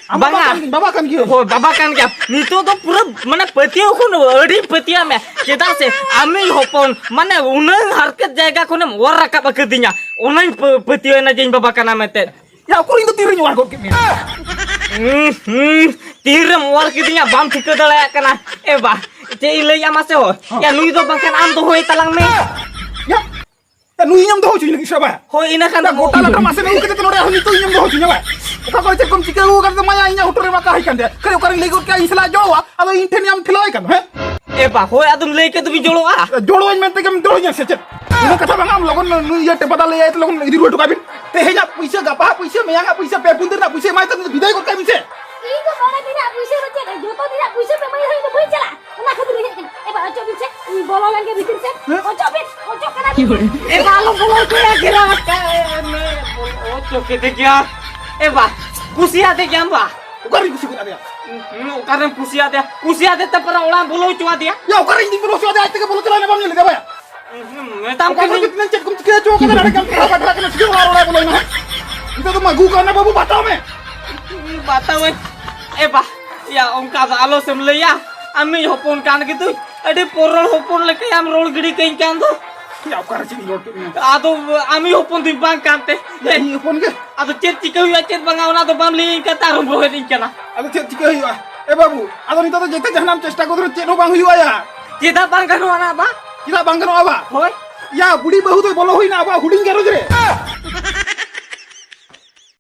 ᱟᱢ ᱵᱟᱵᱟ ᱵᱟᱝᱟ᱾ ᱠᱟᱱ ᱜᱤᱭᱟᱹᱧ, ᱵᱟᱵᱟ ᱠᱟᱱ ᱜᱤᱭᱟᱹᱧ᱾ ᱦᱳᱭ, ᱵᱟᱵᱟ ᱠᱟᱱ ᱜᱮᱭᱟ᱾ ᱱᱤᱛᱚᱜ ᱫᱚ ᱯᱩᱨᱟᱹ ᱢᱟᱱᱮ ᱯᱟᱹᱛᱭᱟᱹᱣ ᱠᱷᱚᱱ ᱟᱹᱰᱤ ᱯᱟᱹᱛᱭᱟᱹᱣ ᱢᱮ᱾ ᱪᱮᱫᱟᱜ ᱥᱮ ᱟᱢᱤᱡ ᱦᱚᱯᱚᱱ ᱢᱟᱱᱮ ᱩᱱᱟᱹᱝ ᱦᱟᱨᱠᱮᱛ ᱡᱟᱭᱜᱟ ᱠᱷᱚᱱᱮᱢ ᱚᱨ ᱨᱟᱠᱟᱵ ᱟᱠᱟᱫᱤᱧᱟ᱾ ᱚᱱᱟᱧ ᱯᱟᱹ-, ᱯᱟᱹᱛᱭᱟᱹᱣ ᱮᱱᱟ ᱡᱮ ᱤᱧ ᱵᱟᱵᱟ ᱠᱟᱱᱟ ᱢᱮᱱᱛᱮ᱾ ᱭᱟ, ᱩᱠᱩᱨ ᱤᱧ ᱫᱚ ᱛᱤᱨᱮᱧ ᱚᱣᱟᱨ ᱜᱚᱫ ᱠᱮᱫ ᱢᱮᱭᱟ? ᱦᱩᱸ, ᱦᱩᱸ, ᱛᱤᱨᱮᱢ ᱚᱣᱟᱨ ᱠᱤᱫᱤᱧᱟ ᱵᱟᱢ ᱴᱷᱤᱠᱟᱹ ᱫᱟᱲᱮᱭᱟᱜ ᱠᱟᱱᱟ᱾ ᱮ ᱵᱟ, ᱪᱮᱫ ᱤᱧ ᱞᱟᱹᱭᱟ ᱢᱟᱥᱮ ᱦᱳ? ᱦᱚᱸ᱾ ᱭᱟ, ᱱᱩᱭ ᱫᱚ ᱵᱟᱝᱠᱷᱟᱱ ᱟᱢ ᱫᱚᱦᱚᱭ ᱛᱟᱞᱟᱝ ᱢᱮ᱾ ᱭᱟ, ᱭᱟ, ᱱᱩᱭ ᱤᱧᱮᱢ ᱫᱚᱦᱚ ᱦᱚᱪᱚᱧ ᱞᱟᱹᱜᱤᱫ ᱥᱮ ᱵᱟᱝ? ᱦᱳᱭ, ᱤᱱᱟᱹ ᱠᱷᱟᱱ ᱭᱟ, ᱫᱚ ᱜᱚᱴᱟ ᱞᱟᱴᱟ ᱢᱟᱥᱮ ᱟᱹᱜᱩ ᱠᱟᱛᱮ ᱱᱚᱰᱮ ᱟᱨᱦᱚᱸ ᱱᱤᱛᱚᱜ ᱤᱧᱮᱢ ᱫᱚᱦᱚ ᱦᱚᱪᱚᱧᱟ ᱵᱟᱝ? ᱚᱠᱟ ᱠᱚᱨᱮ ᱪᱮᱫ ᱠᱚᱢ ᱪᱤᱠᱟᱹ ᱟᱹᱜᱩ ᱠᱟᱫᱟ ᱢᱟᱭᱟ, ᱤᱧᱟᱹᱜ ᱦᱚᱴᱚᱜ ᱨᱮ ᱢᱟ ᱠᱟᱦᱤ ᱠᱟᱱ ᱛᱟᱭᱟ᱾ ᱠᱷᱟᱹᱞᱤ ᱚᱠᱟᱨᱮᱧ ᱞᱟᱹᱭ ᱜᱚᱫ ᱠᱮᱜᱼᱟ, ᱤᱧ ᱥᱟᱞᱟᱜ ᱡᱚᱲᱟᱣᱟ, ᱟᱫᱚ ᱤᱧ ᱴᱷᱮᱱ ᱟᱢ ᱴᱷᱮᱞᱟᱣᱟᱭ ᱠᱟᱱᱟ, ᱦᱮᱸ? ᱮ ᱵᱟ, ᱦᱳᱭ, ᱟᱫᱚᱢ ᱞᱟᱹᱭ ᱠᱮᱫ ᱫᱚᱵᱤᱱ ᱡᱚᱲᱚᱣᱟ᱾ ᱡᱚᱲᱚᱣᱟᱹᱧ ᱢᱮᱱᱛᱮ ᱜᱮᱢ ᱡᱚᱲᱚᱧᱟ ᱥᱮ ᱪᱮᱫ? ᱩᱱᱟᱹᱜ ᱠᱟᱛᱷᱟ ᱵᱟᱝᱟ, ᱟᱢ ᱞᱚᱜᱚᱱ ᱱᱩᱭ ᱤᱭᱟᱹ ᱴᱮᱯᱟᱫᱟ ᱞᱟᱹᱭᱟᱭ ᱛᱮ ᱞᱚᱜᱚᱱ ᱤᱫᱤ ᱨᱩᱣᱟᱹᱲ ᱦᱚᱴᱚ ᱠᱟᱜ ᱵᱤᱱ᱾ ᱛᱮᱦᱮᱧᱟᱜ ᱯᱩᱭᱥᱟᱹ, ᱜᱟᱯᱟ ᱯᱩᱭᱥᱟᱹ, ᱢᱮᱭᱟᱝᱟᱜ ᱯᱩᱭᱥᱟᱹ, ᱯᱮ ᱯᱩᱱ ᱫᱤᱱ ᱨᱮᱱᱟᱜ ᱯᱩᱭᱥᱟᱹ ᱮᱢᱟᱭ ᱛᱟᱵᱤᱱ, ᱵᱤᱫᱟᱹᱭ ᱜᱚᱫ ᱠᱟᱭ ᱵᱤᱱ ᱥᱮ᱾ ᱤᱧ ᱫᱚ ᱢᱚᱬᱮ ᱫᱤᱱ ᱨᱮᱱᱟᱜ ᱯᱩᱭᱥᱟᱹ ᱫᱚ ᱪᱮᱫ, ᱡᱚᱛᱚ ᱫᱤᱱ ᱨᱮᱱᱟᱜ ᱯᱩᱭᱥᱟᱹ ᱯᱮ ᱮᱢᱟᱹᱧ ᱨᱮᱦᱚᱸ ᱤᱧ ᱫᱚ ᱵᱟᱹᱧ ᱪᱟᱞᱟᱜᱼᱟ᱾ ᱚᱱᱟ ᱠᱷᱟᱹᱛᱤᱨ ᱤᱧ ᱦᱮᱡ ᱠᱟᱱᱟ᱾ ᱮ ᱵᱟ, ᱚᱪᱚᱜ ᱵᱤᱱ ᱥᱮ, ᱤᱧ ᱵᱚᱞᱚ ᱞᱮᱱ ᱜᱮ ᱵᱷᱤᱛᱤᱨ ᱥᱮᱫ᱾ ᱦᱮᱸ? ᱚᱪᱚᱜ ᱵᱤᱱ, ᱚᱪᱚᱜ ᱠᱟᱱᱟ ᱵᱤᱱ᱾ ᱮ ᱵᱟ, ᱟᱞᱚᱢ ᱵᱚᱞᱚ ᱦᱚᱪᱚᱭᱟ, ᱜᱷᱮᱨᱟᱣ ᱟᱠᱟᱫ ᱢᱮ᱾ ᱚᱪᱚ ᱠᱮᱫᱮ ᱜᱮᱭᱟ᱾ ᱮ ᱵᱟ, ᱠᱩᱥᱤᱭᱟᱫᱮ ᱜᱮᱭᱟᱢ ᱵᱟ? ᱚᱠᱟᱨᱮᱧ ᱠᱩᱥᱤ ᱜᱚᱫ ᱟᱫᱮᱭᱟ? ᱦᱩᱸ, ᱚᱠᱟᱨᱮᱢ ᱠᱩᱥᱤᱭᱟᱫᱮᱭᱟ? ᱠᱩᱥᱤᱭᱟᱫᱮ ᱛᱮ ᱯᱟᱨᱟ ᱚᱲᱟᱜ ᱮᱢ ᱵᱚᱞᱚ ᱦᱚᱪᱚ ᱟᱫᱮᱭᱟ? ᱭᱟ, ᱚᱠᱟᱨᱮᱧ ᱵᱚᱞᱚ ᱦᱚᱪᱚ ᱟᱫᱮᱭᱟ? ᱟᱡ ᱛᱮᱜᱮ ᱵᱚᱞᱚ ᱪᱟᱞᱟᱣ ᱮᱱᱟ, ᱵᱟᱢ ᱧᱮᱞ ᱞᱮᱫᱮᱭᱟ ᱵᱟᱭᱟ? ᱢᱮᱛᱟᱢ ᱚᱠᱟ ᱠᱷᱚᱱ ᱠᱟᱹᱱᱟᱹᱧ᱾ ᱪᱮᱫ ᱛᱤᱱᱟᱹᱜ ᱪᱮᱫ ᱠᱚᱢ ᱪᱤᱠᱟᱹ ᱦᱚᱪᱚ ᱠᱟᱫᱟ, ᱱᱚᱰᱮ ᱠᱟᱢ ᱯᱟᱲᱦᱟᱣ ᱯᱟᱴᱷᱟ ᱠᱟᱱᱟ, ᱪᱤᱠᱟᱹ ᱚᱲᱟᱜ, ᱚᱲᱟᱜ ᱵᱚᱞᱚᱭᱮᱱᱟ, ᱦᱮᱸ? ᱱᱤᱛᱚᱜ ᱫᱚ ᱢᱟᱹᱜᱩ ᱠᱟᱱᱟ ᱵᱟᱹᱵᱩ, ᱵᱟᱛᱟᱣ ᱢᱮ᱾ ᱵᱟᱛᱟᱣᱟᱹᱧ᱾ ᱮ ᱵᱟ, ᱭᱟ, ᱚᱱᱠᱟ ᱫᱚ ᱟᱞᱚ ᱥᱮᱢ ᱞᱟᱹᱭᱟ᱾ ᱟᱢᱤᱡ ᱦᱚᱯᱚᱱ ᱠᱟᱱ ᱜᱮᱫᱚᱧ, ᱟᱹᱰᱤ ᱯᱚᱨᱚᱲ ᱦᱚᱯᱚᱱ ᱞᱮᱠᱟᱭᱟᱢ ᱨᱚᱲ ᱜᱤᱰᱤ ᱠᱟᱹᱧ ᱠᱟᱱ ᱫᱚ᱾ ᱭᱟ, ᱚᱠᱟᱨᱮ ᱪᱮᱫ ᱤᱧ ᱨᱚᱲ ᱠᱮᱫ ᱢᱮᱭᱟ? ᱟᱫᱚ ᱟᱢᱤᱡ ᱦᱚᱯᱚᱱ ᱫᱚᱧ ᱵᱟᱝ ᱠᱟᱱᱛᱮ᱾ ᱭᱟ, ᱤᱧ ᱦᱚᱯᱚᱱ ᱜᱮ? ᱟᱫᱚ ᱪᱮᱫ ᱪᱤᱠᱟᱹ ᱦᱩᱭᱩᱜᱼᱟ, ᱪᱮᱫ ᱵᱟᱝᱟ, ᱚᱱᱟ ᱫᱚ ᱵᱟᱢ ᱞᱟᱹᱭᱟᱹᱧ ᱠᱟᱱ ᱛᱮ ᱟᱨᱦᱚᱸᱢ ᱨᱚᱦᱮᱫᱤᱧ ᱠᱟᱱᱟ᱾ ᱟᱫᱚ ᱪᱮᱫ ᱪᱤᱠᱟᱹ ᱦᱩᱭᱩᱜᱼᱟ? ᱮ ᱵᱟᱹᱵᱩ, ᱟᱫᱚ ᱱᱤᱛᱚᱜ ᱫᱚ ᱡᱮᱛᱮ ᱡᱟᱦᱟᱱᱟᱜ ᱮᱢ ᱪᱮᱥᱴᱟ ᱜᱚᱫ ᱨᱮᱦᱚᱸ ᱪᱮᱫ ᱦᱚᱸ ᱵᱟᱝ ᱦᱩᱭᱩᱜᱼᱟ ᱭᱟ᱾ ᱪᱮᱫᱟᱜ ᱵᱟᱝ ᱜᱟᱱᱚᱜᱼᱟ ᱚᱱᱟ ᱵᱟ? ᱪᱮᱫᱟᱜ ᱵᱟᱝ ᱜᱟᱱᱚᱜᱼᱟ ᱵᱟ? ᱦᱳᱭ᱾ ᱭᱟ, ᱵᱩᱰᱷᱤ ᱵᱟᱹᱦᱩ ᱫᱚᱭ ᱵᱚᱞᱚ ᱦᱩᱭᱱᱟ ᱟᱵᱚᱣᱟᱜ ᱦᱩᱰᱤᱧ ᱜᱷᱟᱨᱚᱸᱡᱽ ᱨᱮ᱾